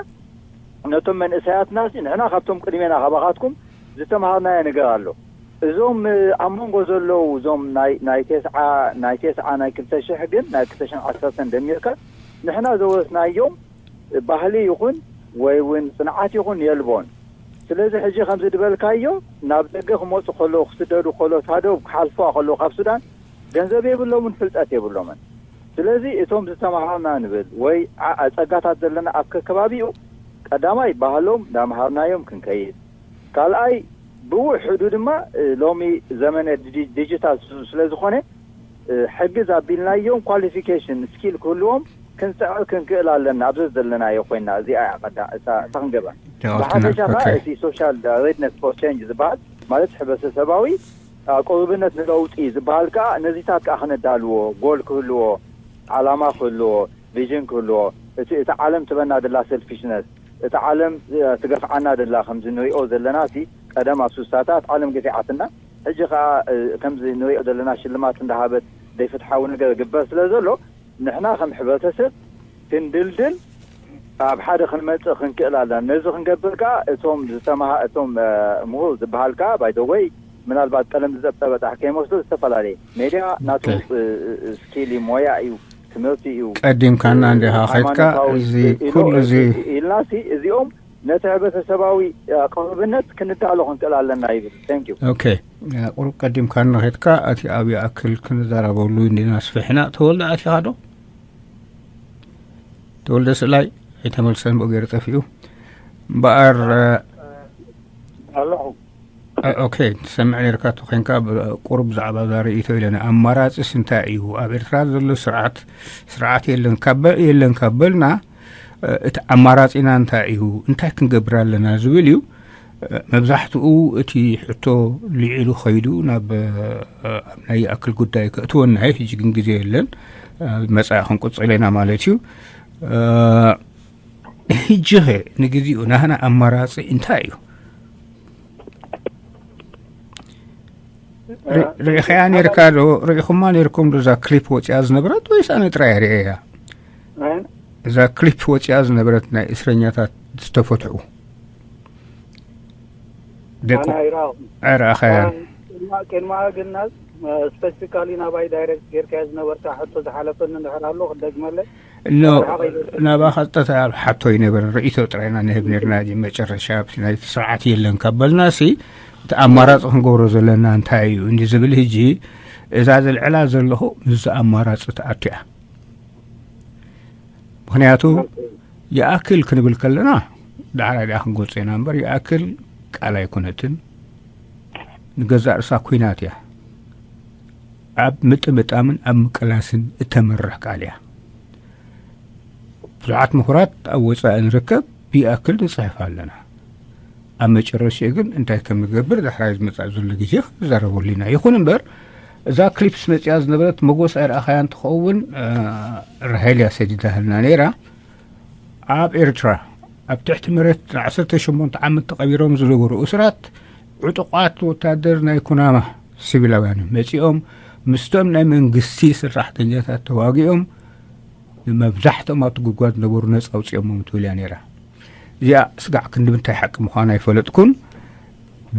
ነቶም መንእሰያትና ንሕና ካብቶም ቅድሜና ካባኻትኩም ዝተምሃርናዮ ነገር ኣሎ እዞም ኣብ መንጎ ዘለዉ እዞም ናይ ናይ ቴስዓ ናይ ቴስዓ ናይ ክልተ ሽሕ ግን ናይ ክልተ ሽሕን ዓሰርተን ደሚርካ ንሕና ዘወረስናዮም ባህሊ ይኹን ወይ እውን ፅንዓት ይኹን የልቦን ስለዚ ሕጂ ከምዚ ድበልካዮ ናብ ደገ ክመፁ ከለዉ ክስደዱ ከሎ ታደው ክሓልፍዋ ከለዉ ካብ ሱዳን ገንዘብ የብሎምን ፍልጠት የብሎምን ስለዚ እቶም ዝተምሃርና ንብል ወይ ፀጋታት ዘለና ኣብ ከከባቢኡ ቀዳማይ ባህሎም እንዳምሃርናዮም ክንከይድ ካልኣይ ብውሕዱ ድማ ሎሚ ዘመነ ዲጂታል ስለዝኾነ ሕግዝ ኣቢልናዮም ኳሊፊኬሽን ስኪል ክህልዎም ክንፅዕር ክንክእል ኣለና ኣብዚ ዘለናዮ ኮይና እዚኣ እያ ቀዳ እታ ክንገባ ብሓፈሻ ከዓ እቲ ሶሻል ሬድነስ ፎር ቼንጅ ዝበሃል ማለት ሕብረተሰባዊ ቁርብነት ንለውጢ ዝበሃል ከዓ ነዚታት ከዓ ክነዳልዎ ጎል ክህልዎ ዓላማ ክህልዎ ቪዥን ክህልዎ እቲ እቲ ዓለም ትበና ደላ ሰልፊሽነስ እቲ ዓለም ትገፍዓና ደላ ከምዚ ንሪኦ ዘለና ሲ ቀደም ኣብ ሱሳታት ዓለም ገፊዓትና ሕጂ ከዓ ከምዚ ንሪኦ ዘለና ሽልማት እንዳሃበት ዘይፍትሓዊ ነገር ግበር ስለ ዘሎ ንሕና ከም ሕብረተሰብ ክንድልድል ኣብ ሓደ ክንመፅእ ክንክእል ኣለና ነዚ ክንገብር ከዓ እቶም ዝተምሃ እቶም ምሁር ዝበሃል ከዓ ባይተወይ ምናልባት ቀለም ዝፀብፀበ ጣሕ ከይመስሉ ዝተፈላለየ ሜድያ ናቱ ስኪል እዩ ሞያ እዩ ትምህርቲ እዩ ቀዲምካና እንዲኻ ኸድካ እዚ ኩሉ እዚ ኢልና ሲ እዚኦም ነቲ ሕብረተሰባዊ ቅርብነት ክንዳሎ ክንክእል ኣለና ይብል thank you okay ቁሩብ ቀዲምካና ኸድካ እቲ ኣብ ይኣክል ክንዛረበሉ እንዲና ስፍሕና ተወልደ ኣቲኻ ዶ ተወልደ ስእላይ ኣይተመልሰን ብኡ ገይሩ ጠፊኡ እምበኣር ኣለኹ ኦኬ ትሰምዕ ነርካ ተኮንካ ቁሩብ ብዛዕባ እዛ ርእይቶ ኢለና ኣማራፅስ እንታይ እዩ ኣብ ኤርትራ ዘሎ ስርዓት ስርዓት የለን ካብ የለን ካብ በልና እቲ ኣማራፂና እንታይ እዩ እንታይ ክንገብር ኣለና ዝብል እዩ መብዛሕትኡ እቲ ሕቶ ልዒሉ ኸይዱ ናብ ኣብ ናይ ይኣክል ጉዳይ ከእትወና እዩ ሕጂ ግን ግዜ የለን መፃኢ ክንቁፅል ኢና ማለት እዩ ሕጂ ኸ ንግዚኡ ናህና ኣማራፂ እንታይ እዩ ርኢኸያ ነርካ ዶ? ርኢኹማ ነርኩም ዶ እዛ ክሊፕ ወፂኣ ዝነበረት ወይስ ኣነ ጥራይ ርእያ? እዛ ክሊፕ ወፂኣ ዝነበረት ናይ እስረኛታት ዝተፈትሑ ደቁ ኣይራኹም። ኣይረኣኸያን? ቅድማ ቅድማ ግን ናዝ ስፔሲፊካሊ ናባይ ዳይሬክት ጌርካዮ ዝነበርካ ሕቶ ዝሓለፈኒ እንድሕር ኣሎ ክደግመለይ? ኖ፣ ናባኻ ቀጠታ ኣብ ሓቶ ይነበረ ርእይቶ ጥራይና ንህብ ነርና። መጨረሻ ኣብቲ ናይ ስርዓት የለን ካብ በልና ሲ እቲ ኣማራፂ ክንገብሮ ዘለና እንታይ እዩ እንዲ ዝብል ህጂ እዛ ዝልዕላ ዘለኹ ምስዚ ኣማራፂ ትኣቱ እያ። ምክንያቱ ይኣክል ክንብል ከለና ዳዕራ ዲኣ ክንገልጾ ኢና እምበር ይኣክል ቃል ኣይኮነትን። ንገዛእ ርእሳ ኩናት እያ። ኣብ ምጥምጣምን ኣብ ምቅላስን እተመርሕ ቃል እያ። ብዙሓት ምሁራት ኣብ ወጻኢ ንርከብ ብይኣክል ንጽሕፍ ኣለና። ኣብ መጨረሽኡ ግን እንታይ ከም ንገብር ዳሕራይ ዝመጽእ ዘሎ ግዜ ክንዛረበሉ ኢና። ይኹን እምበር እዛ ክሊፕስ መጽያ ዝነበረት መጎስ ኣይረኣኻያን ትኸውን ራሄል እያ ሰዲዳህልና ነይራ። ኣብ ኤርትራ ኣብ ትሕቲ መሬት ንዓሰርተ ሸሞንተ ዓመት ተቐቢሮም ዝነበሩ እሱራት ዕጡቓት ወታደር ናይ ኩናማ ሲቪላውያን መጺኦም ምስቶም ናይ መንግስቲ ሰራሕተኛታት ተዋጊኦም ንመብዛሕትኦም ኣብቲ ጉድጓድ ዝነበሩ ነጻ ኣውጺኦሞም ትብል እያ ነይራ። እዚኣ ስጋዕ ክንዲ ምንታይ ሓቂ ምዃና ኣይፈለጥኩን፣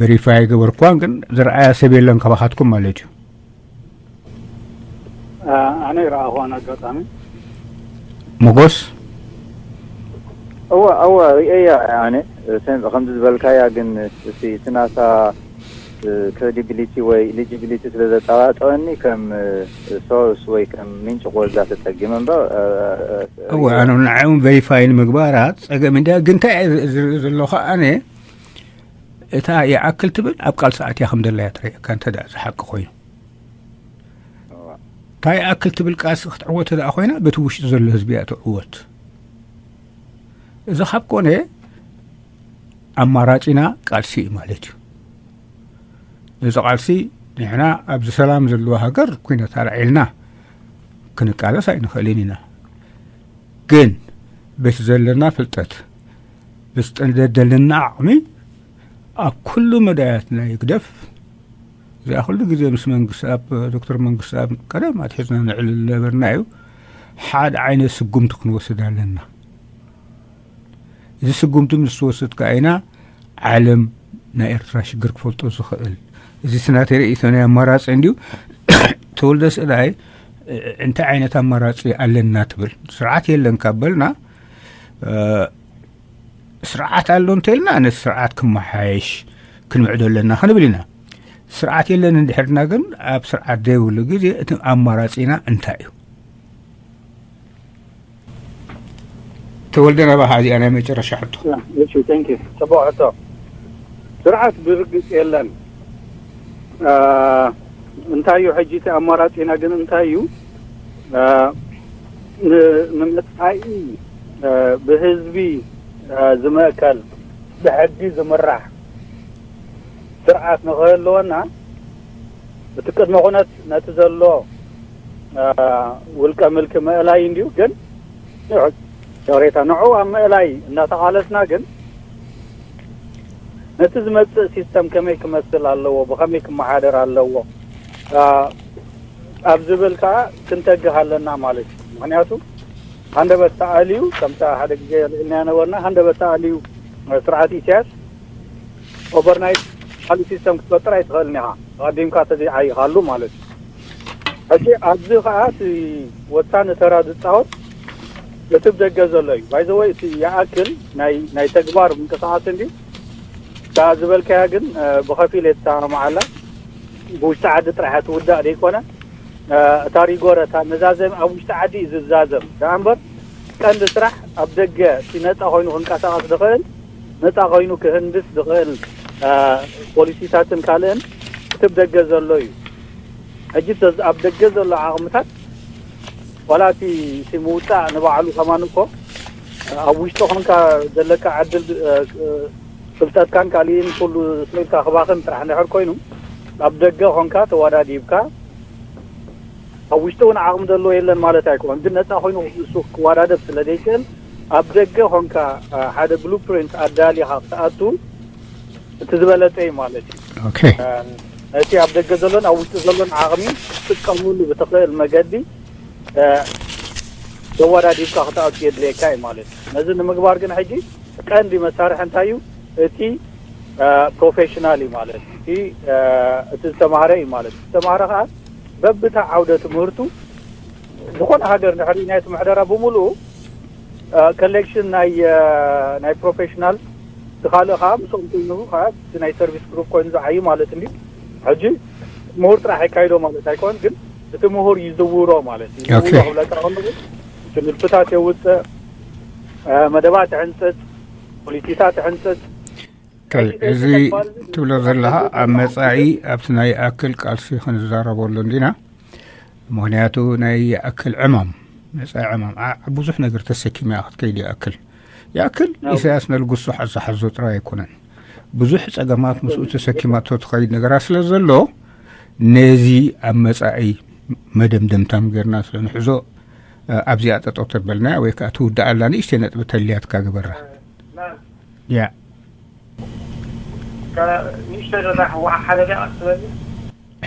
ቨሪፋይ ኣይገበርኳን፣ ግን ዝረኣያ ሰብ የለን ካባኻትኩም ማለት እዩ። ኣነ ይረኣኹዋን ኣጋጣሚ መጎስ እወ እወ ርእየያ ኣነ። ከምዚ ዝበልካያ ግን እቲ ናታ ክሬዲቢሊቲ ወይ ኢሊጂቢሊቲ ስለ ዘጠራጠረኒ ከም ሶርስ ወይ ከም ምንጭ ክወስዳ ተፀጊመ እምበር እወ ኣነ ንዓይውን ቨሪፋይ ንምግባራት ፀገም እንዲያ። ግን እንታይ እየ ዝርኢ ዘለኹ ኣነ እታ ይኣክል ትብል ኣብ ቃልሲ ኣትያ ከም ደላ እያ ትርእየካ እንተ ደኣ እዚ ሓቂ ኮይኑ። እንታይ ይኣክል ትብል ቃልሲ ክትዕወት ደኣ ኮይና በቲ ውሽጢ ዘሎ ህዝቢ እያ ትዕወት። እዚ ካብ ኮነ ኣማራጺና ቃልሲ እዩ ማለት እዩ። እዚ ቃልሲ ንሕና ኣብዚ ሰላም ዘለዎ ሃገር ኩነት ኣልዒልና ክንቃለስ ኣይንኽእልን ኢና። ግን በቲ ዘለና ፍልጠት ብዝጠንደደልና ዓቕሚ ኣብ ኩሉ መዳያት ናይ ህግደፍ እዚኣ ኩሉ ግዜ ምስ መንግስቲ ኣብ ዶክተር መንግስቲ ኣብ ቀደም ኣትሒዝና ንዕልል ነበርና እዩ። ሓደ ዓይነት ስጉምቲ ክንወስድ ኣለና። እዚ ስጉምቲ ምስ ወሰድካ ኢና ዓለም ናይ ኤርትራ ሽግር ክፈልጦ ዝኽእል። እዚ ስናተይ ርእይቶ ናይ ኣማራፂ እንዲዩ ተወልደ ስእላይ እንታይ ዓይነት ኣማራፂ ኣለና ትብል ስርዓት የለን ካብ በልና ስርዓት ኣሎ እንተልና ነቲ ስርዓት ክመሓየሽ ክንምዕዶ ኣለና ክንብል ኢና። ስርዓት የለን እንድሕርና ግን ኣብ ስርዓት ዘይብሉ ግዜ እቲ ኣማራፂና እንታይ እዩ? ተወልደ ናባኻ እዚኣ ናይ መጨረሻ ሕቶ። ጽቡቅ ሕቶ። ስርዓት ብርግጽ የለን። እንታይ እዩ ሕጂ እቲ ኣማራጺና ግን እንታይ እዩ? ንመጻኢ ብህዝቢ ዝምእከል ብሕጊ ዝምራሕ ስርዓት ንኽህልወና እቲ ቅድመ ኩነት ነቲ ዘሎ ውልቀ ምልኪ ምእላይ እንድዩ። ግን ይቕሬታ ንዑ ኣብ ምእላይ እናተቓለስና ግን ነቲ ዝመጽእ ሲስተም ከመይ ክመስል ኣለዎ፣ ብኸመይ ክመሓደር ኣለዎ ኣብ ዝብል ከዓ ክንተግህ ኣለና ማለት እዩ። ምክንያቱ ሃንደበት ተኣልዩ ከምታ ሓደ ግዜ ርኢና ነበርና። ሃንደበት ተኣልዩ ስርዓት ኢሳያስ ኦቨርናይት ካሊ ሲስተም ክትፈጥር ኣይትኽእልን ኢኻ ተቐዲምካ ተዘይዓይኻሉ ማለት እዩ። ሕጂ ኣብዚ ከዓ እቲ ወሳኒ ተራ ዝፃወት እቲ ብደገ ዘሎ እዩ። ባይዘወይ እቲ ይኣክል ናይ ናይ ተግባር ምንቅስቃስ እንዲ እታ ዝበልካያ ግን ብኸፊል የተሰማማዓላ ብውሽጢ ዓዲ ጥራሕ ትውዳእ ዘይኮነ እታ ሪጎረ እታ መዛዘሚ ኣብ ውሽጢ ዓዲ እዩ ዝዛዘም ደኣ እምበር ቀንዲ ስራሕ ኣብ ደገ እቲ ነፃ ኮይኑ ክንቀሳቀስ ዝኽእል ነፃ ኮይኑ ክህንድስ ዝኽእል ፖሊሲታትን ካልእን እቲ ብደገ ዘሎ እዩ። ሕጂ ኣብ ደገ ዘሎ ዓቕምታት ዋላ እቲ እቲ ምውፃእ ንባዕሉ ከማን እኮ ኣብ ውሽጢ ኮንካ ዘለካ ዕድል ፍልጠትካን ካልእን ኩሉ ስኢልካ ክባኽን ጥራሕ እንድሕር ኮይኑ ኣብ ደገ ኮንካ ተወዳዲብካ ኣብ ውሽጢ እውን ዓቕሚ ዘለዎ የለን ማለት ኣይኮነን። ግን ነፃ ኮይኑ እሱ ክወዳደብ ስለ ዘይክእል ኣብ ደገ ኮንካ ሓደ ብሉፕሪንት ኣዳሊኻ ክትኣቱ እቲ ዝበለፀ እዩ ማለት እዩ። ኦኬ እቲ ኣብ ደገ ዘሎን ኣብ ውሽጢ ዘሎን ዓቕሚ ክትጥቀመሉ ብትኽእል መገዲ፣ እ፣ ዘወዳዲብካ ክትኣቱ የድልየካ እዩ ማለት እዩ። ነዚ ንምግባር ግን ሕጂ ቀንዲ መሳርሒ እንታይ እዩ? እቲ፣ እ፣ ፕሮፌሽናል እዩ ማለት እዩ። እቲ፣ እ፣ እቲ ዝተማህረ እዩ ማለት እዩ። ዝተማህረ ከኣ በብታ ዓውደ ትምህርቱ ዝኾነ ሃገር እንድሕር ናይቲ ምሕደራ ብምሉኡ፣ እ፣ ኮሌክሽን ናይ፣ እ፣ ናይ ፕሮፌሽናል፣ እቲ ካልእ ከዓ ምስኦም ኮይኑ ከዓ እቲ ናይ ሰርቪስ ግሩፕ ኮይኑ ዝዓዩ ማለት እንዲ። ሕጂ ምሁር ጥራሕ የካይዶ ማለት ኣይኮን፣ ግን እቲ ምሁር ይዝውሮ ማለት እዩ። ኦኬ። ይዝውሮ ክብለካ ከለኹ፣ እቲ ንድፍታት የውፅእ፣ እ፣ መደባት ይሕንፅፅ፣ ፖሊሲታት ይሕንፅፅ። ከ-፣ ሕጂ እዚ ተባል-፣ ትብሎ ዘለኻ ኣብ መጻኢ ኣብቲ ናይ ይኣክል ቃልሲ ክንዛረበሉ እንዲና። ምኽንያቱ ናይ ይኣክል ዕማም፣ መጻኢ ዕማም፣ ዓ-፣ ብዙሕ ነገር ተሰኪማ ክትከይድ ይኣክል። ይኣክል ኣው። ኢሳያስ ነልጉሶ ሓዞ ሓዞ ጥራይ ኣይኮነን። ብዙሕ ጸገማት ምስኡ ተሰኪማቶ ትኸይድ ነገራት ስለ ዘሎ፣ ነዚ ኣብ መጻኢ መደምደምታም ጌርና ስለ ንሕዞ፣ እ፣ ኣብዚኣ ጠጠው ተበልና ወይ ከኣ ትውድኣላ ንእሽተይ ነጥቢ ተልያትካ ግበራ። ያ። ከ-፣ ንእሽተይ ዶ ናይ ህወሓት ሓደ ደኣ ትበሊ?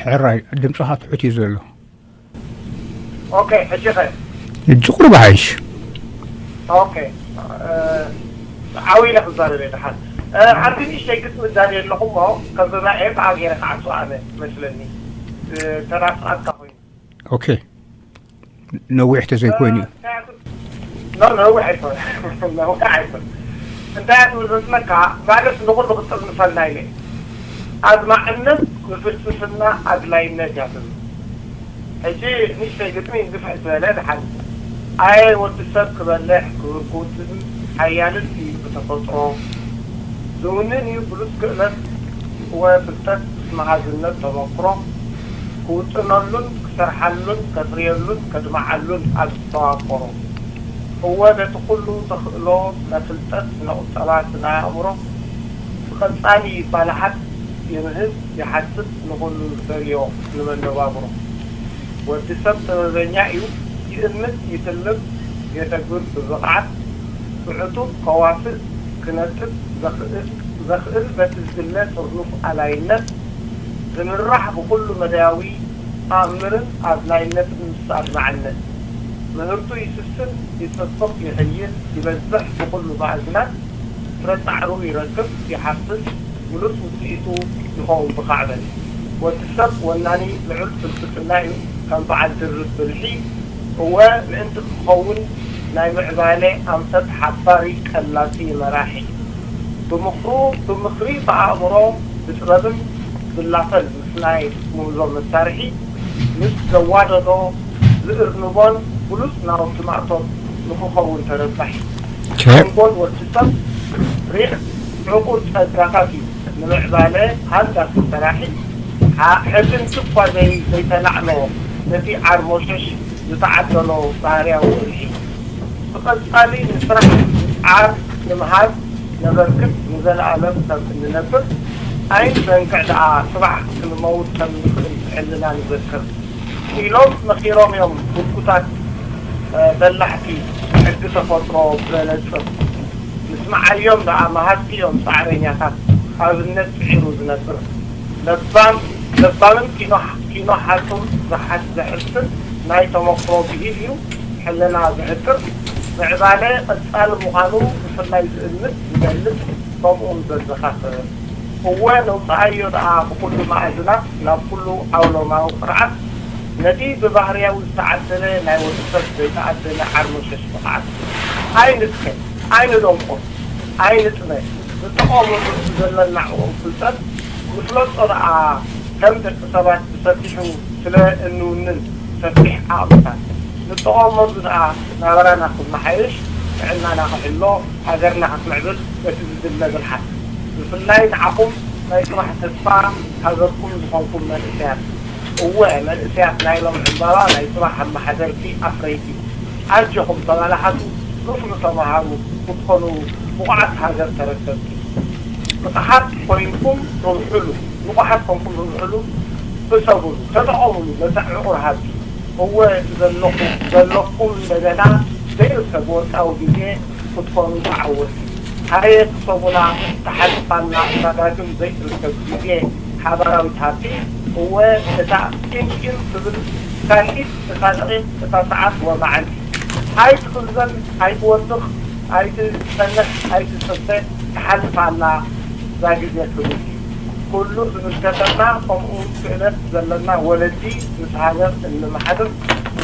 ሕራይ፣ ድምፅኻ ትሑት እዩ ዘሎ። ኦኬ፣ ሕጂ ኸ? ሕጂ ቁሩብ ሓይሽ። ኦኬ፣ እ፣ ዓው ኢለ ክዛረብ እየ ደሓን። እ፣ ሓንቲ ንእሽተይ ግጥሚ እዛረብ ኣለኹ እሞ፣ ከንብባ እየ፣ ብኣ ገይረ ክዓጹ ኣነ መስለኒ። እ፣ ተናስኣትካ ኮይኑ። ኦኬ። ነዊሕ ተዘይኮይኑ እዩ። ኖ፣ ነዊሕ ኣይኮነ። ነዊሕ ኣይኮነ። እንታይ እያ ትብል መስለካ? ማለት ንኹሉ ክጥርንፈልና ኢለ። ኣድማዕነት ንፍልስፍና ኣድላይነት እያ ትብል። ሕጂ ንእሽተይ ግጥሚ ግፍሕ ዝበለ ድሓን። ኣየ ወዲ ሰብ ክበልሕ ክብር ክውስን ሓያልን እዩ ብተፈጥሮ። ዝውንን እዩ ብሉጽ ክእለት ወፍልጠት ምስ መሃዝነት ተመክሮ ክውጥነሉን ክሰርሓሉን ከፍርየሉን ከድምዓሉን ኣብ ዝተዋፈሮ። እወ በቲ ኩሉ ተኽእሎ ስነ ፍልጠት ስነ ቁጠባ ስነ ኣእምሮ ብቐጻሊ ይባላሓት ይምህዝ ይሓስብ ንኹሉ ዝደልዮ ንመነባብሮ። ወዲ ሰብ ጥበበኛ እዩ ይእምት ይትልም የተግብር ብብቕዓት ብዕቱብ ከዋስእ ክነጥብ ዘኽእል በቲ ዝድለ ጥርኑፍ ኣላይነት ዝምራሕ ብኹሉ መዳያዊ ተኣምርን ኣድላይነትን ምስ ኣድማዕነት ምህርቱ ይስስን ይጽብቕ ይሕይል ይበዝሕ ብኹሉ ማእዝናት ፍረ ጻዕሩ ይረክብ ይሓፍስ ምሉስ ውጽኢቱ ይኸውን ብኻዕበን። ወዲ ሰብ ወናኒ ልዑል ፍልስፍና እዩ ከም በዓል ድርብ ብልሒ እወ ምእንቲ ክኸውን ናይ ምዕባለ ኣንፈት ሓባሪ ቀላጺ መራሒ ብምኽሩ ብምኽሪ ብኣእምሮ ብጥበብን ዝላፈል ምስ ናይ ምህዞ መሳርሒ ምስ ዘዋደዶ ዝእርንቦን ብሉጽ ናውቲ ማእቶት ንኽኸውን ተረባሒ ሓንጎል ወዲ ሰብ ሪቕ ዕቑር ጸጋታት እዩ ንምዕባለ ሃንዳሲ ሰራሒ ሕልም ስኳ ዘይተላዕሎ ነቲ ዓርሞሸሽ ዝተዓደሎ ባህርያዊ ብልሒ ብቐጻሊ ንስራሕ ዓር ንምሃብ ነበርክት ንዘለኣለም ሰብ እንነብር ኣይንዘንግዕ ደኣ ጽባሕ ክንመውት ከም ንኽእል ብሕልና ንዘክር ኢሎም መኺሮም እዮም ህጉታት በላሕቲ ሕጊ ተፈጥሮ ብመነጽር ምስምዓዮም ደኣ መሃዝቲ እዮም ጻዕረኛታት ኣብነት ጽዒሩ ዝነብር ለባም ለባምን ኪኖ ሓጹር ዝሓስር ናይ ተመክሮ ብሂል እዩ ሕልና ዝሕጥር ምዕባለ ቀጻሊ ምዃኑ ብፍላይ ዝእምት ዝገልጽ ከምኡውን ዘዘኻኽር እወ ነውጽኣዮ ደኣ ብኹሉ መኣዝናት ናብ ኩሉ ዓውሎማዊ ቅርዓት ነቲ ብባህርያዊ ዝተዓደለ ናይ ወዲ ሰብ ዘይተኣደለ ዓርሞሸሽ ብቕዓት ኣይንትከ ኣይንደንቆ ኣይንጥመ ንጠቐመሉ ብዘለና ዕቑር ፍልጠት ንፍለጦ ደኣ ከም ደቂ ሰባት ብሰፊሑ ስለ እንውንን ሰፊሕ ዓቕምታት ንጠቐመሉ ደኣ ናበራና ክመሓየሽ ጥዕናና ክሕሎ ሃገርና ክትምዕብል በቲ ዝድለ ብልሓት ብፍላይ ንዓኹም ናይ ጽባሕ ተስፋ ሃገርኩም ዝኾንኩም መንእሰያት እወ መንእሰያት ናይ ሎም ዕምባባ ናይ ጽባሕ ኣመሓደርቲ ኣፍረይቲ ኣጆኹም ተባላሓቱ ንፍዑ ተማሃሩ ክትኾኑ ብቑዓት ሃገር ተረከብቲ ንቕሓት ኮይንኩም ርብሕሉ ንቑሓት ኮንኩም ርብሕሉ ሕሰቡሉ ተጠቐሙሉ ነቲ ዕቑር ሃብቲ እወ እቲ ዘለኹ ዘለኩም እንደገና ዘይርከብ ወርቃዊ ግዜ ክትኮኑ ተዓወቲ ሃየ ክሰቡና ተሓልፋና እታ ዳግም ዘይትርከብ ግዜ ሓባራዊት ሃብቲ። እወ፣ እታ ቂም ቂም ትብል ካልኢት እታ ደቒቕ፣ እታ ሰዓት ወመዓልቲ። ኣይትኽዘን፣ ኣይትወድቕ፣ ኣይትጸንሕ፣ ኣይትጽበ፣ ትሓልፍ ኣላ እዛ ግዜ ትብል። ኩሉ ዝምልከተና፣ ከምኡ ክእለት ዘለና ወለዲ፣ ምስ ሃገር እንመሓድር፣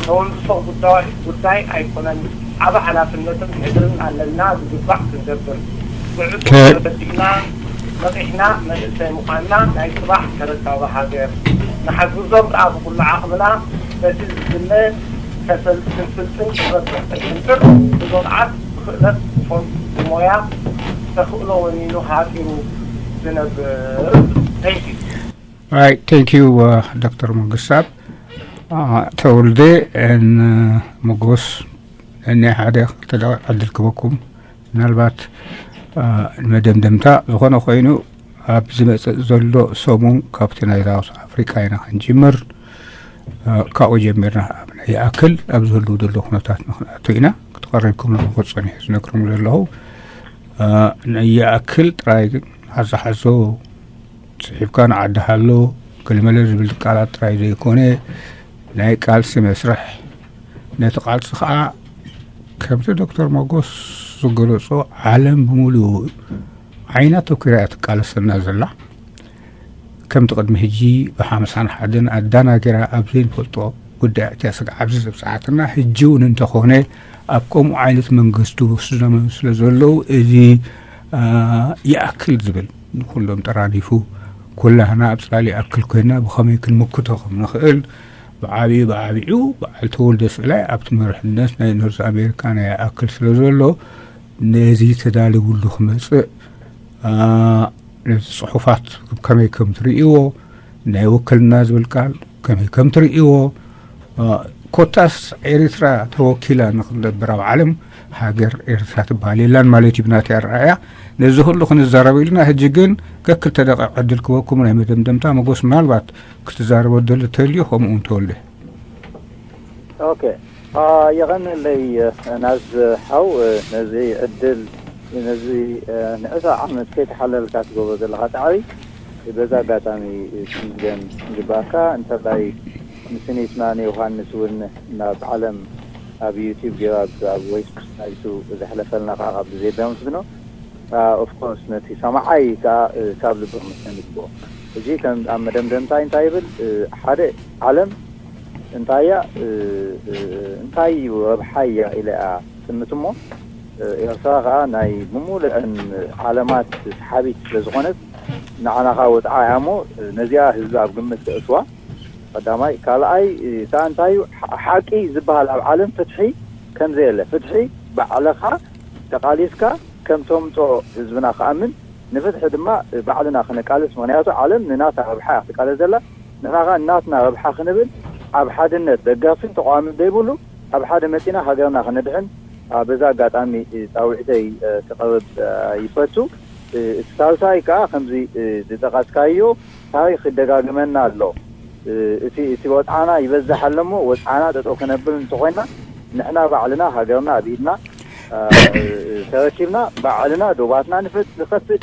ተወልሶ ጉዳይ፣ ጉዳይ ኣይኮነን። ዓቢ ሓላፍነትን ሕድርን ኣለና፣ ዝግባእ ክንገብር። ብዕቱብ ከ- ተረዲእና፣ ነቒሕና፣ መንእሰይ ምዃንና፣ ናይ ጽባሕ ተረካቢ ሃገር ንሓግዞም ደኣ ብኹሉ ዓቕምና፣ በቲ ዝድለ ከሰል-፣ ክንስልጥን ክበጽሕ ክንጥር፣ ብብቕዓት፣ ብኽእለት፣ ብፎ-፣ ብሞያ፣ ተኽእሎ ወኒኑ ሃጢሩ ዝነብር። Thank you። Right, thank you, uh, ዶክተር መንግስታብ። Uh, ተወልደ and, uh, መጎስ፣ እኔ ሓደ ክልተ ደቂቕ ዕድል ክበኩም። ምናልባት፣ uh፣ ንመደምደምታ ዝኾነ ኮይኑ፣ ኣብ ዝመጽእ ዘሎ ሰሙን ካብቲ ናይ ሳውስ ኣፍሪቃ ኢና ክንጅምር። Uh፣ ካብኡ ጀሚርና ኣብ ናይ ይኣክል ኣብ ዝህልው ዘሎ ኩነታት ንክንኣቱ ኢና። ክትቐሪብኩም ንክጸኒሑ ዝነግሮም ዘለኹ፣ uh፣ ናይ ይኣክል ጥራይ ሓዞ ሓዞ ጽሒፍካ ንዓዲ ሃሎ፣ ገለመለ ዝብል ቃላት ጥራይ ዘይኮነ፣ ናይ ቃልሲ መስርሕ፣ ነቲ ቃልሲ ኸኣ ከምቲ ዶክተር ሞጎስ ዝገለጾ፣ ዓለም ብምሉኡ ዓይና ተኲራ እያ ትቃለሰና ዘላ። ከምቲ ቅድሚ ሕጂ ብሓምሳን ሓደን ኣዳናጊራ ኣብ ዘይንፈልጦ ጉዳያት እያ ስጋዕ ኣብዚ ዘብጽሓትና። ሕጂ እውን እንተኾነ ኣብ ከምኡ ዓይነት መንግስቲ ውሕሱ ዘመን ስለ ዘለዉ፣ እዚ፣ አ፣ ይኣክል ዝብል ንኹሎም ጠራኒፉ፣ ኩላህና ኣብ ጽላል ይኣክል ኮይና ብኸመይ ክንምክቶ ከም ንኽእል ብዓቢኡ ብዓቢኡ በዓል ተወልደ ስእላይ ኣብቲ መሪሕነት ናይ ኖርዝ ኣሜሪካ ናይ ይኣክል ስለ ዘሎ፣ ነዚ ተዳልውሉ ክመጽእ፣ አ፣ ነዚ ጽሑፋት ከመይ ከም ትርእይዎ፣ ናይ ወከልና ዝብል ቃል ከመይ ከም ትርእይዎ፣ አ፣ ኮታስ ኤርትራ ተወኪላ ንክትነብር ኣብ ዓለም ሃገር ኤርትራ ትበሃል የላን ማለት እዩ ብናተይ ኣረኣእያ። ነዚ ኩሉ ክንዛረብ ኢልና፣ ሕጂ ግን ከክልተ ደቂቕ ዕድል ክበኩም ናይ መደምደምታ። መጎስ፣ ምናልባት ክትዛረቦ ትደሊ ተልዩ፣ ከምኡ እውን ተወልደ። ኦኬ፣ አ፣ የቐንለይ፣ እ፣ ናዝ ሓው፣ እ፣ ነዚ ዕድል፣ ነዚ፣ እ፣ ንዕሰ ዓመት ከይተሓለልካ ትገብሮ ዘለኻ ጻዕሪ በዛ ኣጋጣሚ፣ እ፣ ክምስገን ይግባእካ። እንተላይ ንስኒትና ንዮሃንስ እውን ናብ ዓለም ኣብ ዩቲዩብ ገይሩ ኣብ፣ ኣብ ዌስት ናይቱ ዘሕለፈልና ከዓ ካብ ግዜ ዳምስግኖ። ኦፍ ኮርስ ነቲ ሰማዓይ ከዓ፣ እ፣ ካብ ልቢ ክምስገን ይግብኦ። ሕጂ ከም ኣብ መደምደምታይ እንታይ ይብል፣ እ፣ ሓደ ዓለም እንታይ እያ፣ እ፣ እ፣ እንታይ እዩ ረብሓ እያ ኢለ እያ ትምት እሞ፣ እ፣ ኤርትራ ከዓ ናይ ብምሉአን ዓለማት ሰሓቢት ስለ ዝኾነት ንዓና ከዓ ወፅዓ እያ እሞ፣ እ፣ ነዚኣ ህዝቢ ኣብ ግምት ተእትዋ ቀዳማይ። ካልኣይ፣ እ፣ ከዓ እንታይ እዩ ሓ-፣ ሓቂ ዝበሃል ኣብ ዓለም ፍትሒ ከም ዘየለ፣ ፍትሒ ባዕልኻ ተቓሊስካ ከም ተምፅኦ ህዝብና ክኣምን፣ ንፍትሒ ድማ ባዕልና ክንቃለስ። ምኽንያቱ ዓለም ንናታ ረብሓ እያ ክትቃለስ ዘላ። ንሕና ኸዓ ናትና ረብሓ ክንብል ኣብ ሓድነት ደጋፊን ተቃዋምን ዘይብሉ ኣብ ሓደ መፂና ሃገርና ክነድሕን፣ አ፣ በዛ ኣጋጣሚ፣ እ፣ ፃውዒተይ፣ እ፣ ክቐርብ፣ እ፣ ይፈቱ። እ፣ እቲ ሳልሳይ ከዓ ከምዚ፣ እ፣ ዝጠቐስካዮ ታሪክ ይደጋግመና ኣሎ። እ፣ እቲ፣ እቲ ወፅዓና ይበዝሕ ኣሎ እሞ ወፅዓና ጠጠው ከነብል እንተኾይና ንሕና ባዕልና ሃገርና ኣብ ኢድና፣ አ፣ እ፣ ተረኪብና ባዕልና ዶባትና ንፈት-፣ ንኸፍት፣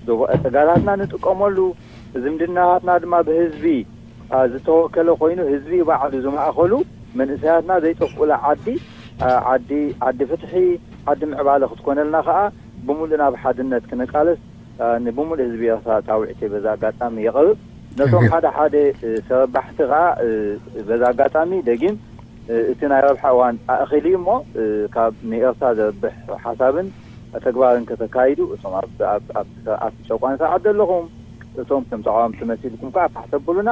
ዶባ-፣ ጸጋታትና ንጥቀመሉ፣ ዝምድናታትና ድማ ብህዝቢ፣ አ፣ ዝተወከለ ኮይኑ ህዝቢ ባዕሉ ዝማእከሉ መንእሰያትና ዘይጠፍኡላ ዓዲ፣ አ፣ ዓዲ፣ ዓዲ ፍትሒ፣ ዓዲ ምዕባለ ክትኮነልና ከኣ ብምሉእና ብሓድነት ክንቃለስ፣ አ፣ ንብምሉእ ህዝቢ ኤርትራ ጻውዒተይ በዛ ኣጋጣሚ የቕርብ። ነቶም ሓደ ሓደ፣ እ፣ ተረባሕቲ ከኣ፣ እ፣ በዛ ኣጋጣሚ ደጊም፣ እ፣ እቲ ናይ ረብሓ እዋን ኣእኺሉ እዩ እሞ፣ እ፣ ካብ ንኤርትራ ዘርብሕ ሓሳብን ተግባርን ከተካይዱ፣ እቶም ኣብ፣ ኣብ፣ ኣብ፣ ኣብቲ ጨቋኒ ስርዓት ዘለኹም፣ እቶም ከም ተቃወምቲ መሲልኩም ከኣ ፋሕ ተብሉና፣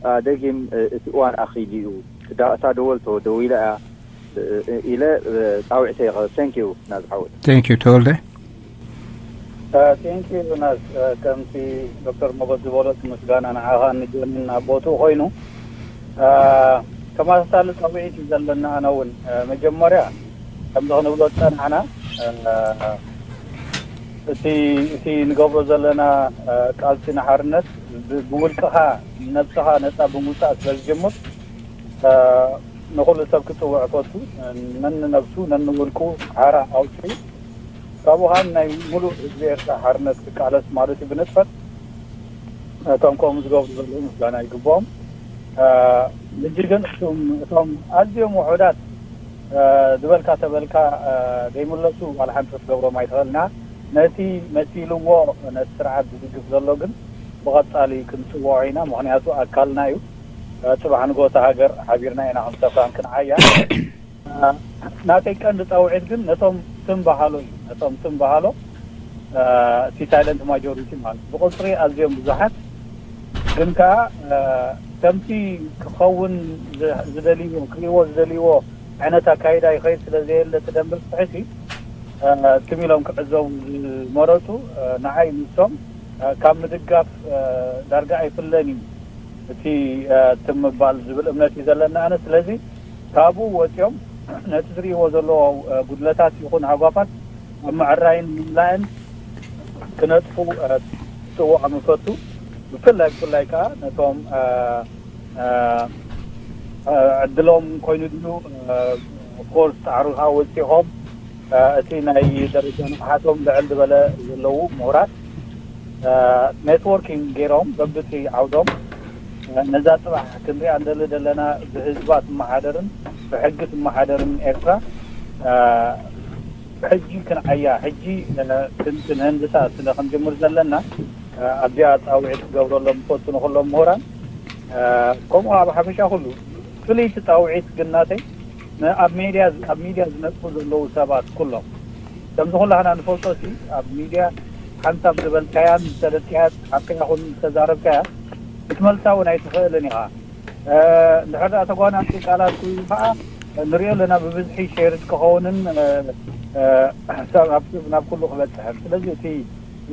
አ፣ ደጊም፣ እ፣ እቲ እዋን ኣኺሉ እዩ። እታ፣ እታ ደወል ተወ-፣ ደዊላ እያ፣ እ፣ እ፣ ኢለ፣ እ፣ ጻውዒተይ የቕርብ። Thank you ናዝ ሓወይ። Thank you ተወልደ። እ፣ thank you ናዝ። እ፣ ከምቲ ዶክተር ሞገስ ዝበሎ እቲ ምስጋና ንዓኻ ንጆንን ኣብ ቦትኡ ኮይኑ፣ እ፣ ተመሳሳሊ ጻውዒት እዩ ዘለና። ኣነ እውን፣ እ፣ መጀመርያ ከምዚ ክንብሎ ዝጸናሕና፣ እ፣ እቲ፣ እቲ ንገብሮ ዘለና፣ እ፣ ቃልሲ ንሓርነት ብ-፣ ብውልቅኻ ነብስኻ ነጻ ብምውጻእ ስለ ዝጅምር፣ እ፣ ንኹሉ ሰብ ክጽውዕ እፈቱ። ነንነብሱ፣ ነንውልቁ ሓራ ኣውጺኡ፣ ካብኡ ኸኣ ናይ ሙሉእ ህዝቢ ኤርትራ ሓርነት ክቃለስ ማለት እዩ ብንጥፈት። እቶም ከምኡ ዝገብሩ ዘለዉ ምስጋና ይግብኦም። ሕጂ ግን እቶም ኣዝዮም ውሑዳት ዝበልካ ተበልካ ዘይምለሱ ዋላ ሓንቲ ክትገብሮም ኣይትኽእልና። ነቲ መሲልዎ ነቲ ስርዓት ዝድግፍ ዘሎ ግን ብቐጻሊ ክንጽውዖ ኢና። ምኽንያቱ ኣካልና እዩ። ጽባሕ ንግሆ እታ ሃገር ሓቢርና ኢና ክንሰፍራን ክንዓያ። ናተይ ቀንዲ ጻውዒት ግን ነቶም ትም በሃሎ እዩ። ነቶም ትም በሃሎ እቲ ሳይለንት ማጆሪቲ ማለት ብቁጽሪ ኣዝዮም ብዙሓት ግን ከኣ ከምቲ ክኸውን ዝደልይዎ ክርእይዎ ዝደልይዎ ዓይነት ኣካይዳ ይኸይድ ስለ ዘየለ እቲ ደንበ ፍትሒሲ ትም ኢሎም ክዕዘቡ ዝመረጹ ንዓይ ንሶም ካብ ምድጋፍ ዳርጋ ኣይፍለን እዩ እቲ ትም ምባል ዝብል እምነት እዩ ዘለኒ ኣነ። ስለዚ ካብኡ ወጺኦም ነቲ ዝርእይዎ ዘለዎ ጉድለታት ይኹን ሃጓፋት ኣብ ምዕራይን ምምላእን ክነጥፉ ክጽውዖም እፈቱ። ብፍላይ ብፍላይ ከኣ ነቶም ዕድሎም ኮይኑ ድዩ ኦፍኮርስ ጻዕሩ ከኣ ወጺኦም እቲ ናይ ደረጃ ንቕሓቶም ልዕል ዝበለ ዘለዉ ምሁራት ኔትወርኪንግ ገይሮም በብቲ ዓውዶም ነዛ ጽባሕ ክንሪኣ እንደሊ ዘለና ብህዝባ ትመሓደርን ብሕጊ ትመሓደርን ኤርትራ ሕጂ ክንዓያ ሕጂ ክንህንድሳ ስለ ክንጅምር ዘለና ኣብዚኣ ጻውዒት ክገብረሎም ዝፈቱ ንኩሎም ምሁራን ከምኡ ኣብ ሓፈሻ ኩሉ ፍልይቲ ጻውዒት ግን ናተይ ኣብ ሜድያ ኣብ ሚድያ ዝነጥፉ ዘለዉ ሰባት ኩሎም ከምዚ ኩላህና ንፈልጦ ሲ ኣብ ሚድያ ሓንሳብ ዝበልካያን ዝሰደድካያ ሓቅያ ኩን ዝተዛረብካያ ክትመልሳ እውን ኣይትኽእልን ኢኻ። እንድሕር ደኣ ተጓናንቲ ቃላት ኮይኑ ከዓ ንሪኦ ኣለና ብብዝሒ ሼርድ ክኸውንን ናብ ኩሉ ክበፅሕን ስለዚ እቲ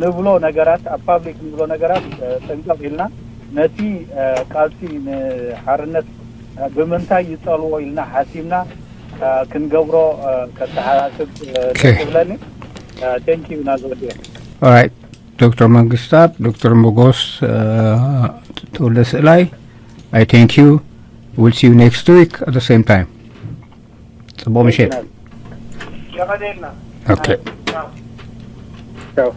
ንብሎ ነገራት ኣብ ፓብሊክ ንብሎ ነገራት ጥንቀቕ ኢልና ነቲ ቃልሲ ንሓርነት ብምንታይ ይፀልዎ ኢልና ሓሲብና ክንገብሮ ከተሓሳስብ ትብለኒ። Thank you ናዘወዲያ። ዶክተር መንግስታት፣ ዶክተር መጎስ ተወልደ ስእላይ፣ I thank you. We'll see you next week at the same time. ጽቡቕ ምሽት። የቐኔልና Okay. ቻው።